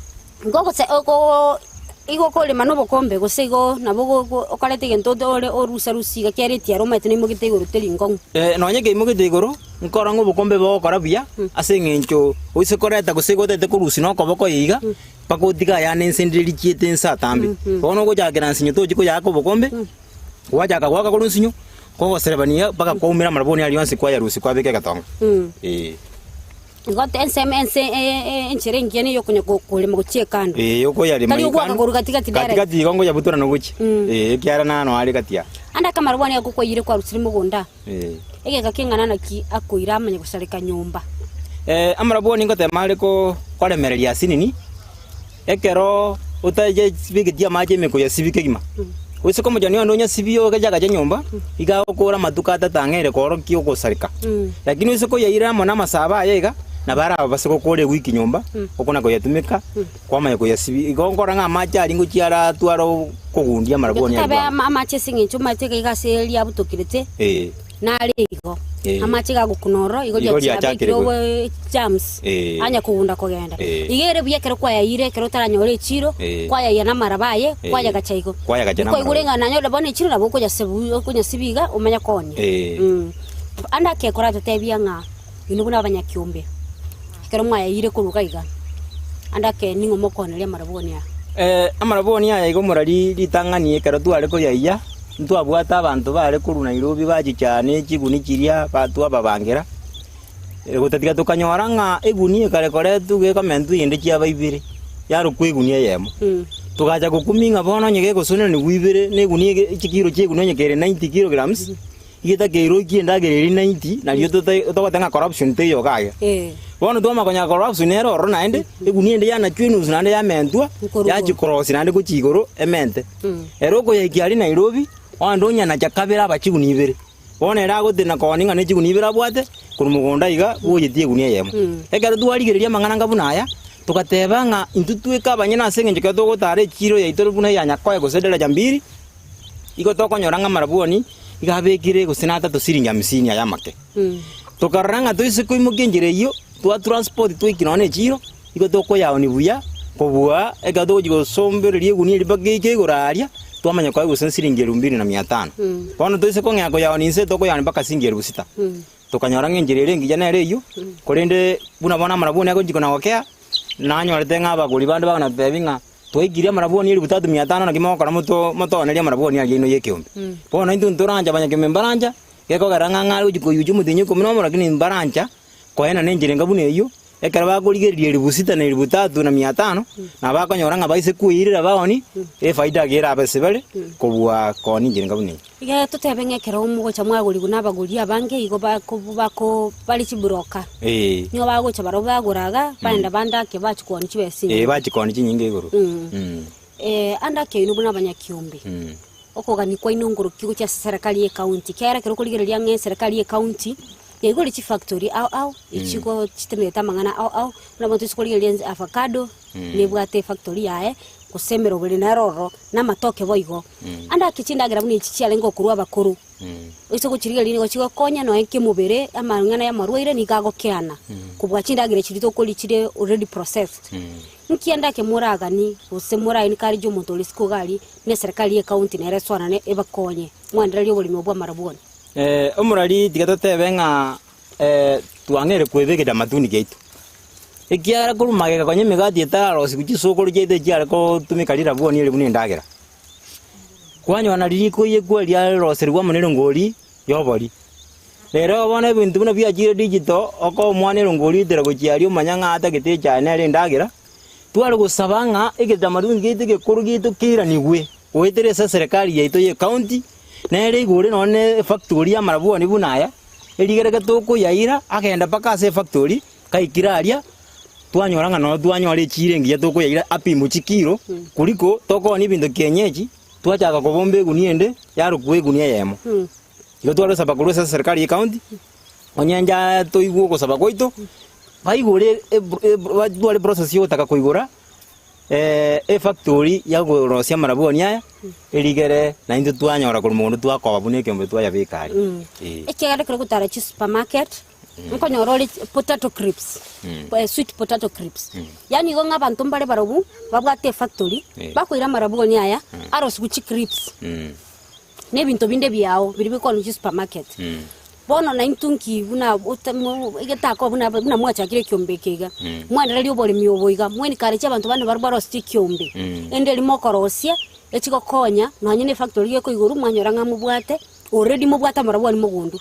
Igo gose oko igo okorema nobokombe gose igo nabo go- go okoreta egento ote ore orusa rusia iga kiare etiaro omanyete naimogete igoro teri nkong'u. Nonye keimogete igoro, nkora ng'a obokombe bogokora buya, ase eng'encho oise koreta gose igo otagete korusia nokoboko iga, mpaka otige ayande inse ndire richiete inse atambe. Bono ogochakera nsinyo tochi koyaaka obokombe, Gwachaka goaka korwa ensinyo, kogoserebania mpaka kwaumera amarabwoni aria onsi kwayarusia kwabeka egetonga. Ee. Igo ensemo ense enchera engiya niyo okonya korema gochia ekando. Ee, okoyarema Tari ogoaka korwa gati gati direct. Gati gati igo nkoyabutorana gochia. Ee, ekiagera nano are gati aa. Ande ake amarabwoni aya kokoiyire kwarusirie mogondo aa, Ee. egeka keng'ana naki akoira amanye gosareka nyomba. Amarabwoni ngotema are ko koremereria asinini, Ekero otayebigetie amache ime koyasibia kegima, gose komochani onde onyasibie ogeche agache nyomba, iga agokora amatuko atato ang'e ere koorokia ogosareka. Lakini oise koyaira amo namasabo aye iga, nabo arabase gokora ewiki nyomba, okona koyatumeka, kwamanya koyasibia. Igo nkorora ng'a amache aria ngochia aratware okogundia amarabwoni Totabe aria bwango. amache ase eng'encho omanyete iga iga ase riabutokirete, Ee. Nare igo, Eh. amache gagokuna ororo, igo Igo riachiabekire riachakire obo germs, Eh. anya kogunda kogenda. Eh. Iga ere buya ekero kwayaiyire ekero otaranyora echiro, Eh. kwayaiya namaraba aye, Eh. kwayagacha igo. Kwayagacha namaraba. Kwaigure ng'a nanyore bono echiro nabo okonyasebu okonyasibia iga omanye koonia. Eh. Ande ake koratotebia ng'a inwe buna abanyakiombe, ekero mwayaiyire korwa iga iga, ande ake ning'o mokooneria amarabwoni aya? Eh, amarabwoni aya igo morari ritang'ani ekero tware koyaiya, Ntwabwate abanto baare korwa Nairobi bachicha ne chiguni chiria twababangera, gotatiga tokanyora ng'a eguni ekare koretwa gekomentwa eyende chiaba ibere, yarokwa eguni eyemo. Togacha gokumia ng'a bono onye gegosoneraniwa ibere na eguni ege chikiro chia eguni onye kere 90 kilograms, igetakeirwe oikie endagera eria 90 nario tota togoteba ng'a corruption teiyo iga iga. Bono twamanya konyora corruption nere ororo naende, eguni ende yanachwa enusu naende yamentwa, yachia korosia naende gochia igoro emente. Ere okoyaikia aria Nairobi, onde onyanacha kabere aba chigunia ibere. Bono ere agotenena koonia ng'a nechigunia ibere abwate, korwa mogondo aiga bwoyetie egunia eyemo. Ekero twarigereria amang'ana anga buna aya, togateba ng'a intwe tweka abanyene ase eng'encho ekero togotara echiiro yaito buna eya Nyakoe gose Daraja Mbili, igo tokonyora ng'a amarabwoni iga abekire gose na atato siringi hamsini aya amake. Tokarora ng'a toise koimokia enchera eyio, twa transport twaiki nonya na echiiro, igo tokoyaonia buya. Kobua ekero togochia gosombereria egunia eria mpaka eike igoro aria, twamanya koa gose siringi elfu mbili na mia tano. Bono toise kong'ea koyaonia inse tokoyaonia mpaka siringi elfu sita. Tokanyora ng'a enchera ere engiya nere eyio, korende buna bono amarabwoni agochia kona gokea, nanyorete ng'a abagori bande bagonatebia ng'a twaikirie amarabwoni elfu tatu mia tano naki mogokora moto motoonerie amarabwoni aria aino ya ekeombe. Bono intwe ntorancha abanyakeombe mbarancha, gekogera ng'a ng'a agochia koyucha omotienyi ikomi na omo lakini mbarancha koenana enchera enga buna eyio, Ekero bakorigereria elifu sita na elifu tatu na mia tano, nabo bakonyora ng'a baise kweirera baoni efaida ake erabe ase bare kobua koonia enchera enga buna eye. Iga totebe ng'a ekero mogocha mwagorigwa nabagori abange igo bako bako bare chibroka, Ee. nigo bagocha barabwo bagora iga, baenda bande ake bachia koonia chibesa Ee, chinyinge. bachia koonia chinyinge igoro. Ande ake inwe buna abanyakiombe, okogania kwaino ngorokia gochia ase eserekari ye county, ekiagera ekero okorigereria ng'a eserekari ye county, yaigure chifactory ao ao, echigo chitenerete amang'ana ao ao, buna bono toise korigereria ense avacado, nebwate efactory yaye, gose emeroberi nero ororo, na amatoke boigo. Ande ake chindagera buna echi chiarenge gokorwa abakoro, oise gochirigereria nigo chigokonya nonya kemobere, amang'ana ya amarwaire nigo agokeana, kobua chindagera chiria tokoria chire already processed. Nki ande ake moraganie, gose moraencourage omonto ore isiko iga aria, na eserekari ye ecounty nere esoanane ebakonye, mwendererie oboremi obwo bw'amarabwoni? Omorari tiga totebe ng'a twang'eire kwebekera amatunda giaito, ekiagera korwa magega konya emegati etararosigwa chisokoro chiaito echiare gotumeka rirabwoni eri buna endagera. Kwanyora nario rikoiyekwa riaroserigwa amo na erongori ya obori. Rero bono ebinto buna biachire digital, okoa omwana erongori oitera gochia aria omanya ng'a atagete echae nere endagera, tware gosaba ng'a egetamaduni giaito egekoro giaito keiranigwe goetera ase eserekari yaito ya ecounty, Nere igure nonya ne efactory y'amarabwoni buna aya, erigereke tokoyaira agende mpaka ase efactory, kaikire aria, twanyora ng'a noo twanyora echiro engiya tokoyaira apimwe chikiro, kuliko tokoonia ebinto kienyeji, twachaka kobomba egunia ende, yarokwa egunia eyemo. Igo twarosaba korwa ase eserikari ye county, onye nja toigwe ogosaba gwaito, baigore ebro ebro batware eprocess ya ogotaka koigora. Efactory ya korosia amarabwoni aya, erigere naintwe twanyora korwa mogondo twakoba buna ekeombe twayabeka aria. Eh. Ekiagera ekero ogotara chisupermarket, nkonyora ore potato crips, sweet potato crips. Yaani igo ng'a abanto mbare barobwo, babwate efactory, bakoira amarabwoni aya, arosigwe chicrips, na ebinto binde biao biria bikoonigwa chisupermarket. Bono naintwe nki buna egetakoba buna buna mwachakire ekiombe eke iga, mwendererie oboremi obo iga, mwencourage abanto bande barobwo barosetie ekiombe, ende eria mokorosia, echigokonya nonye na efactory gekoigorwa mwanyora ng'a mobwate already mobwate amarabwani mogondo,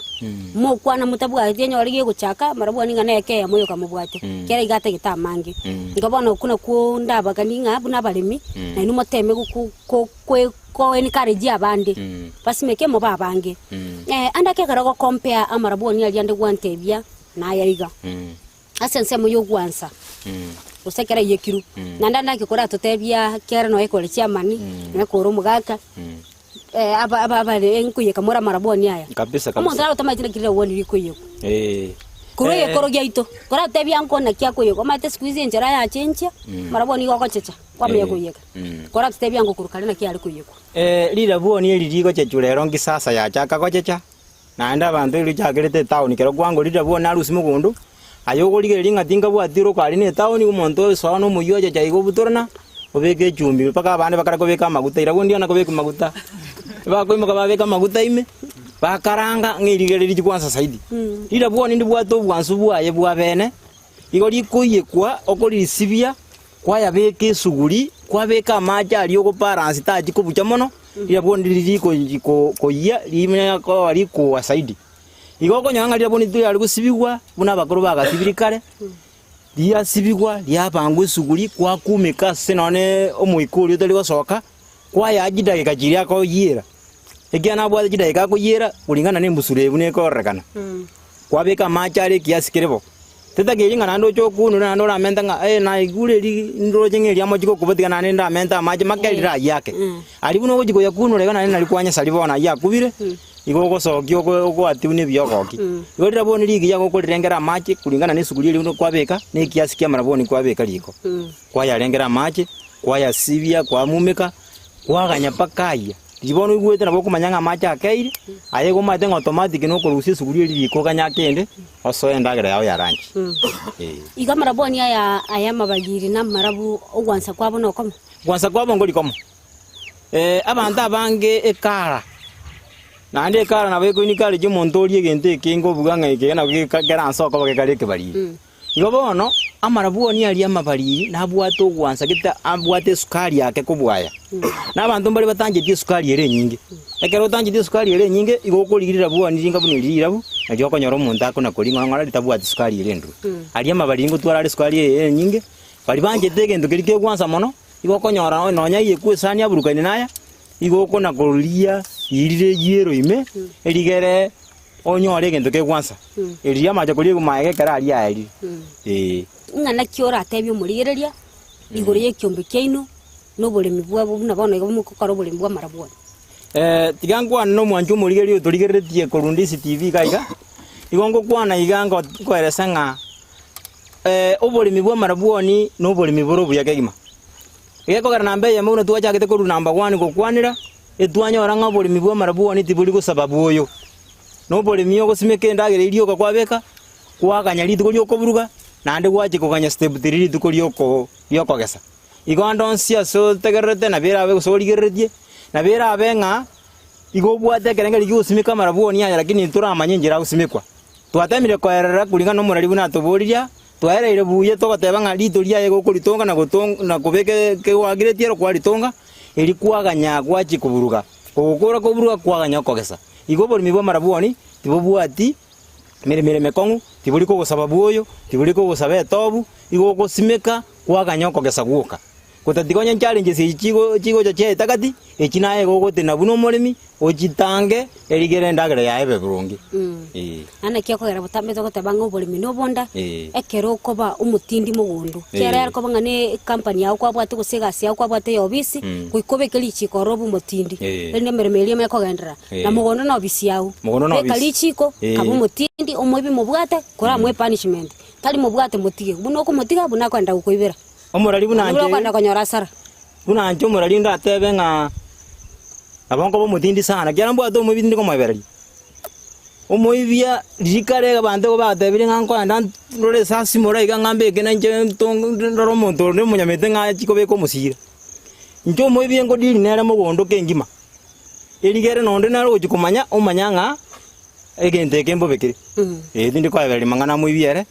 mokwana motabwati enyore gegochaka amarabwani ng'a neke eyemo yoka mobwate, kera iga atagete amange. Igo bono okwo nakwo ndabaganie ng'a buna abaremi, nainwe moteme goko ko kwe ko encourage abande, basimeke mobe abange. Ande ake ekero ogocompare amarabwoni aria ande gwantebia naya iga, ase ensemo ya ogwansa, gose ekero aiyekirwe, naende ande ake koratotebia kera nonya ekore chiamani, nonya ekore omogaka, aba aba abare nkoiyeka more amarabwoni aya. Kabisa, kabisa. Omonto narotamanyeti naki rirabwoni rikoiyekwa. Eh. Korwa egekoro giaito, koratotebia nko naki akoiyekwa, omanyete siku hizi enchera yachenchia, amarabwoni igo ogochecha. Kwamanya koiyeka. Koratotebia ng'a korwa kare naki are koiyekwa. Rirabwoni eri rigochechwa rero nkisasa yachaka gochecha, naende abanto erichakerete etaoni kero kwangora rirabwoni narusia mogondo, aye okorigereria ng'a tinkabwati oroko aria na etaoni omonto osoa na omoyio ochecha iga obutorana, obeke echumbi mpaka abande bakare kobeka amaguta ira ndiana kobeka maguta, bakoimoka babeka amaguta ime, bakaranga ng'a erigere richi kwansa zaidi. Rirabwoni ndibwate obwansu bwaye bwa bene, igo rikoiyekwa okorisibia. Kwayabeka esuguri, kwabeka amache aria ogobalansi tachi kobucha mono, rirabwo ndiri riko koyia rimanye koba rikoa zaidi. Igo okonyora ng'a rirabwo ndiri gosibigwa buna abakoro bagasibirie kare, riasibigwa riabangwa esuguri kwakumeka ase nonye omoika oria otari gosoka, kwayaa chidageka chiria akoyiera, ekiagera nabwate chidageka akoyiera kulingana na embusuro eye buna ekororekana. Kwabeka amache aria ekiasi kere bo. Tetakeiri ng'a naende oche okunure naende oramente ng'a eh naigure eri ndoroche ng'a eriamo chiko koba tiga naende ndamente amache make rirayie ake. Aria buna ogochia koyakunura iga naende nario kwanyesari bono ayio akubire, igo ogosokia oko ogoatia buna ebiyogoki. Igo rirabwoni rigiya gokorirengera amache kulingana na esuguri eria buna kwabeka, na ekiasi kia amarabwoni kwabeka riko. Kwayarengera amache, kwayasibia, kwamumeka, kwaganya mpaka ayia. Riria bono oigwete nabo okomanya ng'a amache akeire. Aye igo omanyete ng'a automatic nokorusia esuguri eria riko oganye akende, osoe endagera yao ya lunch. Eh. Igo amarabwoni aya aya amabagiri na amarabu ogwansa kwabo nokomo. Gwansa kwabo nkori komo. Abanto abange ekara, naende ekara nabo ekoencourage omonto orie egento ekenge obuga ng'a eke nabo geka keranse okoba gekare ekebariri. Igo bono, amarabwoni aria amabariri nabwate ogwansa gete abwate esukari yake kobua aya. Na abanto mbare batancheti esukari ere enyinge. Ekero otancheti esukari ere enyinge, igo okorigia rirabwoni ringa buna eri rirabu, nario okonyora omonto akona koria ng'ora ng'ora ritabwati sukari ere endoro. Aria amabariri ngotwara are esukari eye enyinge, baria banchete egento keria kegwansa mono, Igo okonyora nonya ayekwe esani aburukaine naya, igo okona koria rire eyiero ime, erigere onyore egento kegwansa. Eri riamache koria maega ekero aria aerire. Ee. Ng'a naki oratebie omorigereria igoro y'ekiombe kiaino, na oboremi bwabo buna bono iga mogokora oboremi bw'amarabwoni. Tiga nkwane na omwancho omorigereria otorigereretie korwa DCTV iga iga, igo ngokwana iga ngo nkoeresa ng'a Oboremi bw'amarabwoni noboremi bore obuya kegima. Egekogera namba eyemo buna twachagete korwa namba one gokwanera, etwanyora ng'a oboremi bw'amarabwoni tibori gosababu oyo. Noboremi ogosimeka endagera eria rioka kwabeka, kwaganya rituko riokoburuga, naende gwachia koganya step three rituko rioko riokogesa. Igo ande onsi ase otegererete nabo erabe gose origereretie, nabo erabe ng'a igo obwate ekerengerio giogosimeka amarabwoni aya lakini toramanye enchera agosimekwa. Twatemire koerera kuringana nomorari buna atoboririe, twaereire buya togoteba ng'a rito riaye gokoritonga na goton na kobeka ekegoageretie ero kwaritonga, erio kwaganya gwachia koburuga, kogokora koburuga kwaganya okogesa. Igo oboremi bw'amarabwoni tibobwati meremere mekong'u, tibori kogosaba bwoyo, tibori kogosaba etobu, igo ogosimeka kwaganya okogesa gwoka. Gotatiga onye challenges echi chigo chigocha chiaeta gati, echi naye igo ogotena buna omoremi, ochitange erigere endagera yaye ebe boronge. Ee. Naende naki okogera botambe togoteba ng'a oboremi na obonda, Ee. ekero okoba omotindi mogondo, kiagera Ee. yare koba ng'a ne ecompany yago kwabwate gose egasi yago kwabwate ya obisi, goika obeke richiko ororo obe omotindi, Ee. erinde emeremo eria ime ekogenderera. Ee. Na mogondo na obisi yago, Mogondo na beka obisi. richiko, Ee. kaba omotindi, omoibi mobwate, koramoe punishment, tari mobwate motige, buna okomotiga buna akoenda gokoibera. Omorari buna Naende inche, okwenda konyora asara. buna inche omorari ndatebe ng'a nabo nkoba omotindi sana, ekiagera mbwate omoibi tindi komoebereria. Omoibia riria kare abanto igo batebirie ng'a nkoenda ndore esasi more iga ng'a mbeke na inche nto ndore omonto onde omonyamete ng'a achie kobeka omosira. Inche omoibi nkodiri nere mogondo kengima, erigere nonde nere ogochia komanya omanya ng'a egento eke mbobe kere. Ee tindi koebereria mang'ana amoibi ere,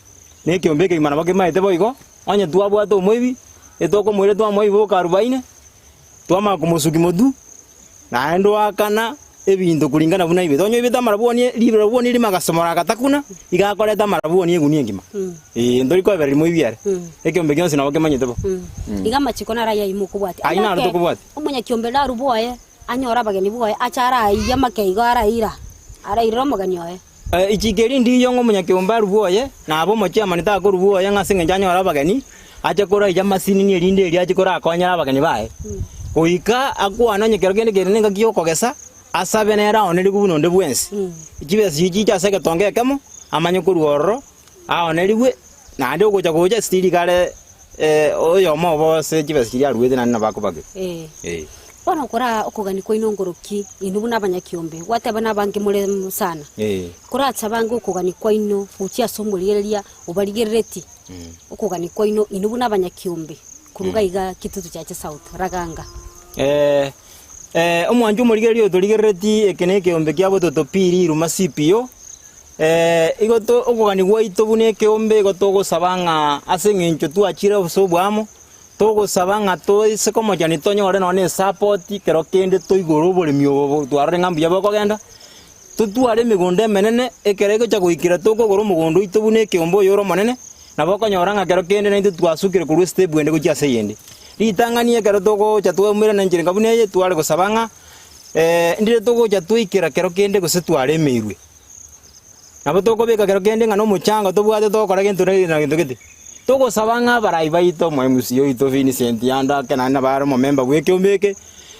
na ekiombe ekegima nabo kemaete boigo. Onye twabwate omoibi, etokomoira twamoiba boka arubaine, twamanya komosukia motwe, naende oakana ebinto kuringana buna aibete. Onye oibete amarabwoni rirabwoni rimo agasomora agatakuna, iga akoreta amarabwoni egunia engima. Ee, ntori koebereria moibi ere. Ekeombe gionsi nabo kemanyete bo. Iga amachiko naro ayio aye mokobwatia. Ayio naro tokobwatia. Omonyakiombe narue bwoye, anyore abageni bwoye, ache araiye amakeigo araira, arairere omogeni oye. Ichiko eri ndiyo ng'a omonyakeombe arue bwoye, na abe omochiamani takorua bwoye ng'a ase engencho anyore abageni, ache koraija amasinini erinde erio ache korakonyera abageni baye. Goika akwane onye kero kende kere nengaki y'okogesa, asabe nere aonerigwe buna onde bwensi. Chibesa echio chiche ase egetongo ekemo, amanye korua ororo, aonerigwe, naende ogocha gocha still iga are oyomo obo ase chibesa chiria aruete naende nabo akobagera. Ee. Bono koraa okogania kwaino nkoroki, inwe buna abanyakiombe, gwateba nabange more sana. Koracha bange okogania kwaino gochia ase omorigereria obarigereretie, okogania kwaino inwe buna abanyakiombe, korwa iga iga Kitutu Chache South, Raganga. Omwancho omorigereria otorigereretie eke na ekeombe kia bototo pi riruma CPO, Igo to okogania gwaito buna ekeombe igo togosaba ng'a ase eng'encho twachire ase oboamo, Togosaba ng'a toise komochani tonyore nonya ne esapoti ekero kende toigore oboremi obo twarore ng'a mbuya bokogenda, totware emegondo emenene ekero egocha goikera tokogora omogondo oito buna ekeombe oyore omonene, nabo okonyora ng'a kero kende naintwe twasukire korwa estep ende gochia ase eyende. Ritang'ani ekero togocha twaumerana enchera enga buna eye tware gosaba ng'a ndire togocha twaikera kero kende gose twaremeirwe. Nabo tokobeka kero kende ng'a nomochango tobwate togokora gento na na gento gete. Togosaba ng'a abarai baito, omo MC oito Vincent ande ake naende nabo are omomemba bw'ekeombe eke,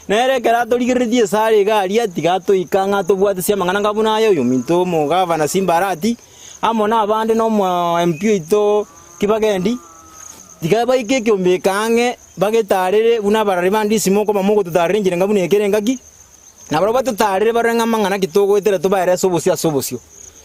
nere ekero atorigereretie esare iga aria tiga atoika ng'a tobwatisi amang'ana anga buna aya, oyominto omogavana Simba Arati, amo na abande na omo MP oito Kibagendi, tiga baike ekeombe eke ang'e bagetarere buna abarari ba Ndisi mokoma mogototarera enchera enga buna eke ere engaki. Nabarabwo batotaarere barore ng'a amang'ana ki togoetera tobaere ase obosio ase obosio.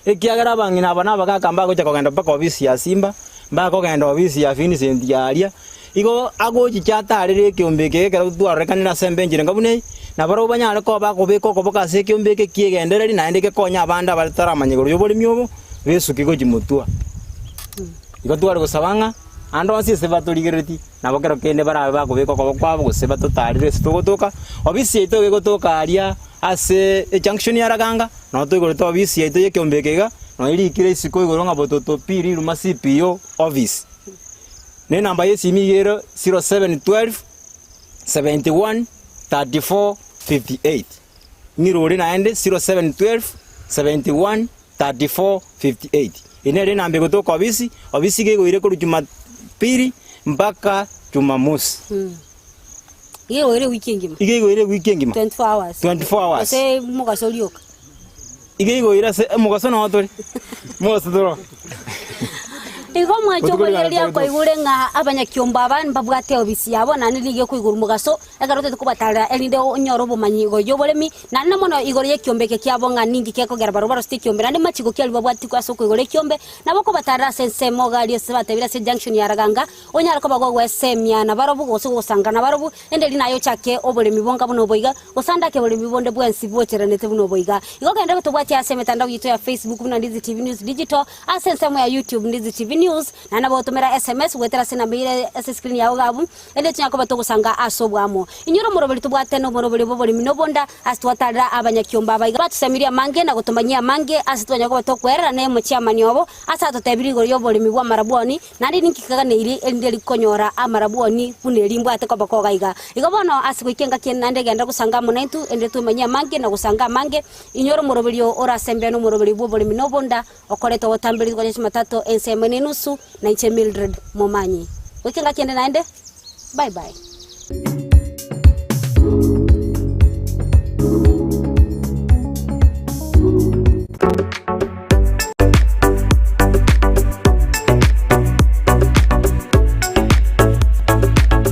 Ekiagera abang'ina aba na abagaaka mbagocha kogenda mpaka obisi ya Simba, mbakogenda obisi ya Vincent aria, igo agochicha ataarere ekeombe eke ekero twarorekanire ase embe enchera enga buna eye, nabarabwo banyare koba bakobeka okoboko ase ekeombe eke kiegendereri naende gekonye abande abare taramanya igoro y'oboremi obo, besuke gochia motwe. Igo tware gosaba ng'a ande onsi ase batorigereretie, nabo kero kende barabe bakobeka okoboko kwabo gose batotaarere ase togotoka, obisi yaito iga egotoka aria ase ejunction ya Raganga, nabo toigorete obisi yaito ya ekeombe eke iga, nonya erikire isiko igoro ng'a Bototo P Riruma CPO office. Na enamba ya esimi iga ere 0712 71 34 58. Ng'irore naende 0712 71 34 58. Eye nere enamba egotoka obisi, obisi iga egoire korwa Jumapili mpaka Jumamosi. Iga egoire ewiki engima. Iga egoire ewiki engima. 24 hours. 24 hours. Gose mogaso rioka. Iga egoire ase omogaso noo tore, mogaso toro. Igo omwancho Botuko rigana oboigereria tore tore. kwaigure ng'a abanyakiombe aba mbabwate obisi yabo naende nigo ekoigorwa mogaso, Ekero totagete kobatarera, erinde onyore obomanyi igoro y'oboremi, naende mono igoro y'ekiombe eke kiabo ng'a ninki gekogera barabwo barosete ekiombe, naende machiko ki aria babwatigwe ase okoigora ekiombe, nabo okobatarera ase ensemo iga aria ase batebire ase junction ya Raganga, onyare koba gogwesemia nabarobwo gose gosanga nabarobwo, ende erio naye ochake oboremi bonga buna obo iga, gose ande ake boremi bonde bwensi bocheranete buna obo iga. Igo genda tobwatie ase emetandao yaito ya Facebook buna Ndizi TV News Digital, ase ensemo ya YouTube Ndizi TV News, naende nabo ogotomera SMS goetera ase enamba ere ase escreen yao iga abwo, Erio tonya koba togosanga ase oboamo. Inyora omoroberi tobwate nomoroberi bw'oboremi na obonda, ase twatarera abanyakiombe aba iga batusemirie amange na gotomanyia amange, ase twanya koba tokwerera na emochiamani obo, ase atotebirie igoro y'oboremi bw'amarabwoni, naende ninki kaganeiri erinde rikonyora amarabwoni buna eri mbwate koba koga iga. Igo bono ase goika engaki ende naende genda gosanga amo naintwe, erinde twemanyie amange na gosanga amange, inyora omoroberi oo orasembe nomoroberi bw'oboremi na obonda, okoreta obotambe rituko ria Jumatatu ensemo ene enusu, na inche Mildred Momanyi. Goika engaki ende naende, bye bye.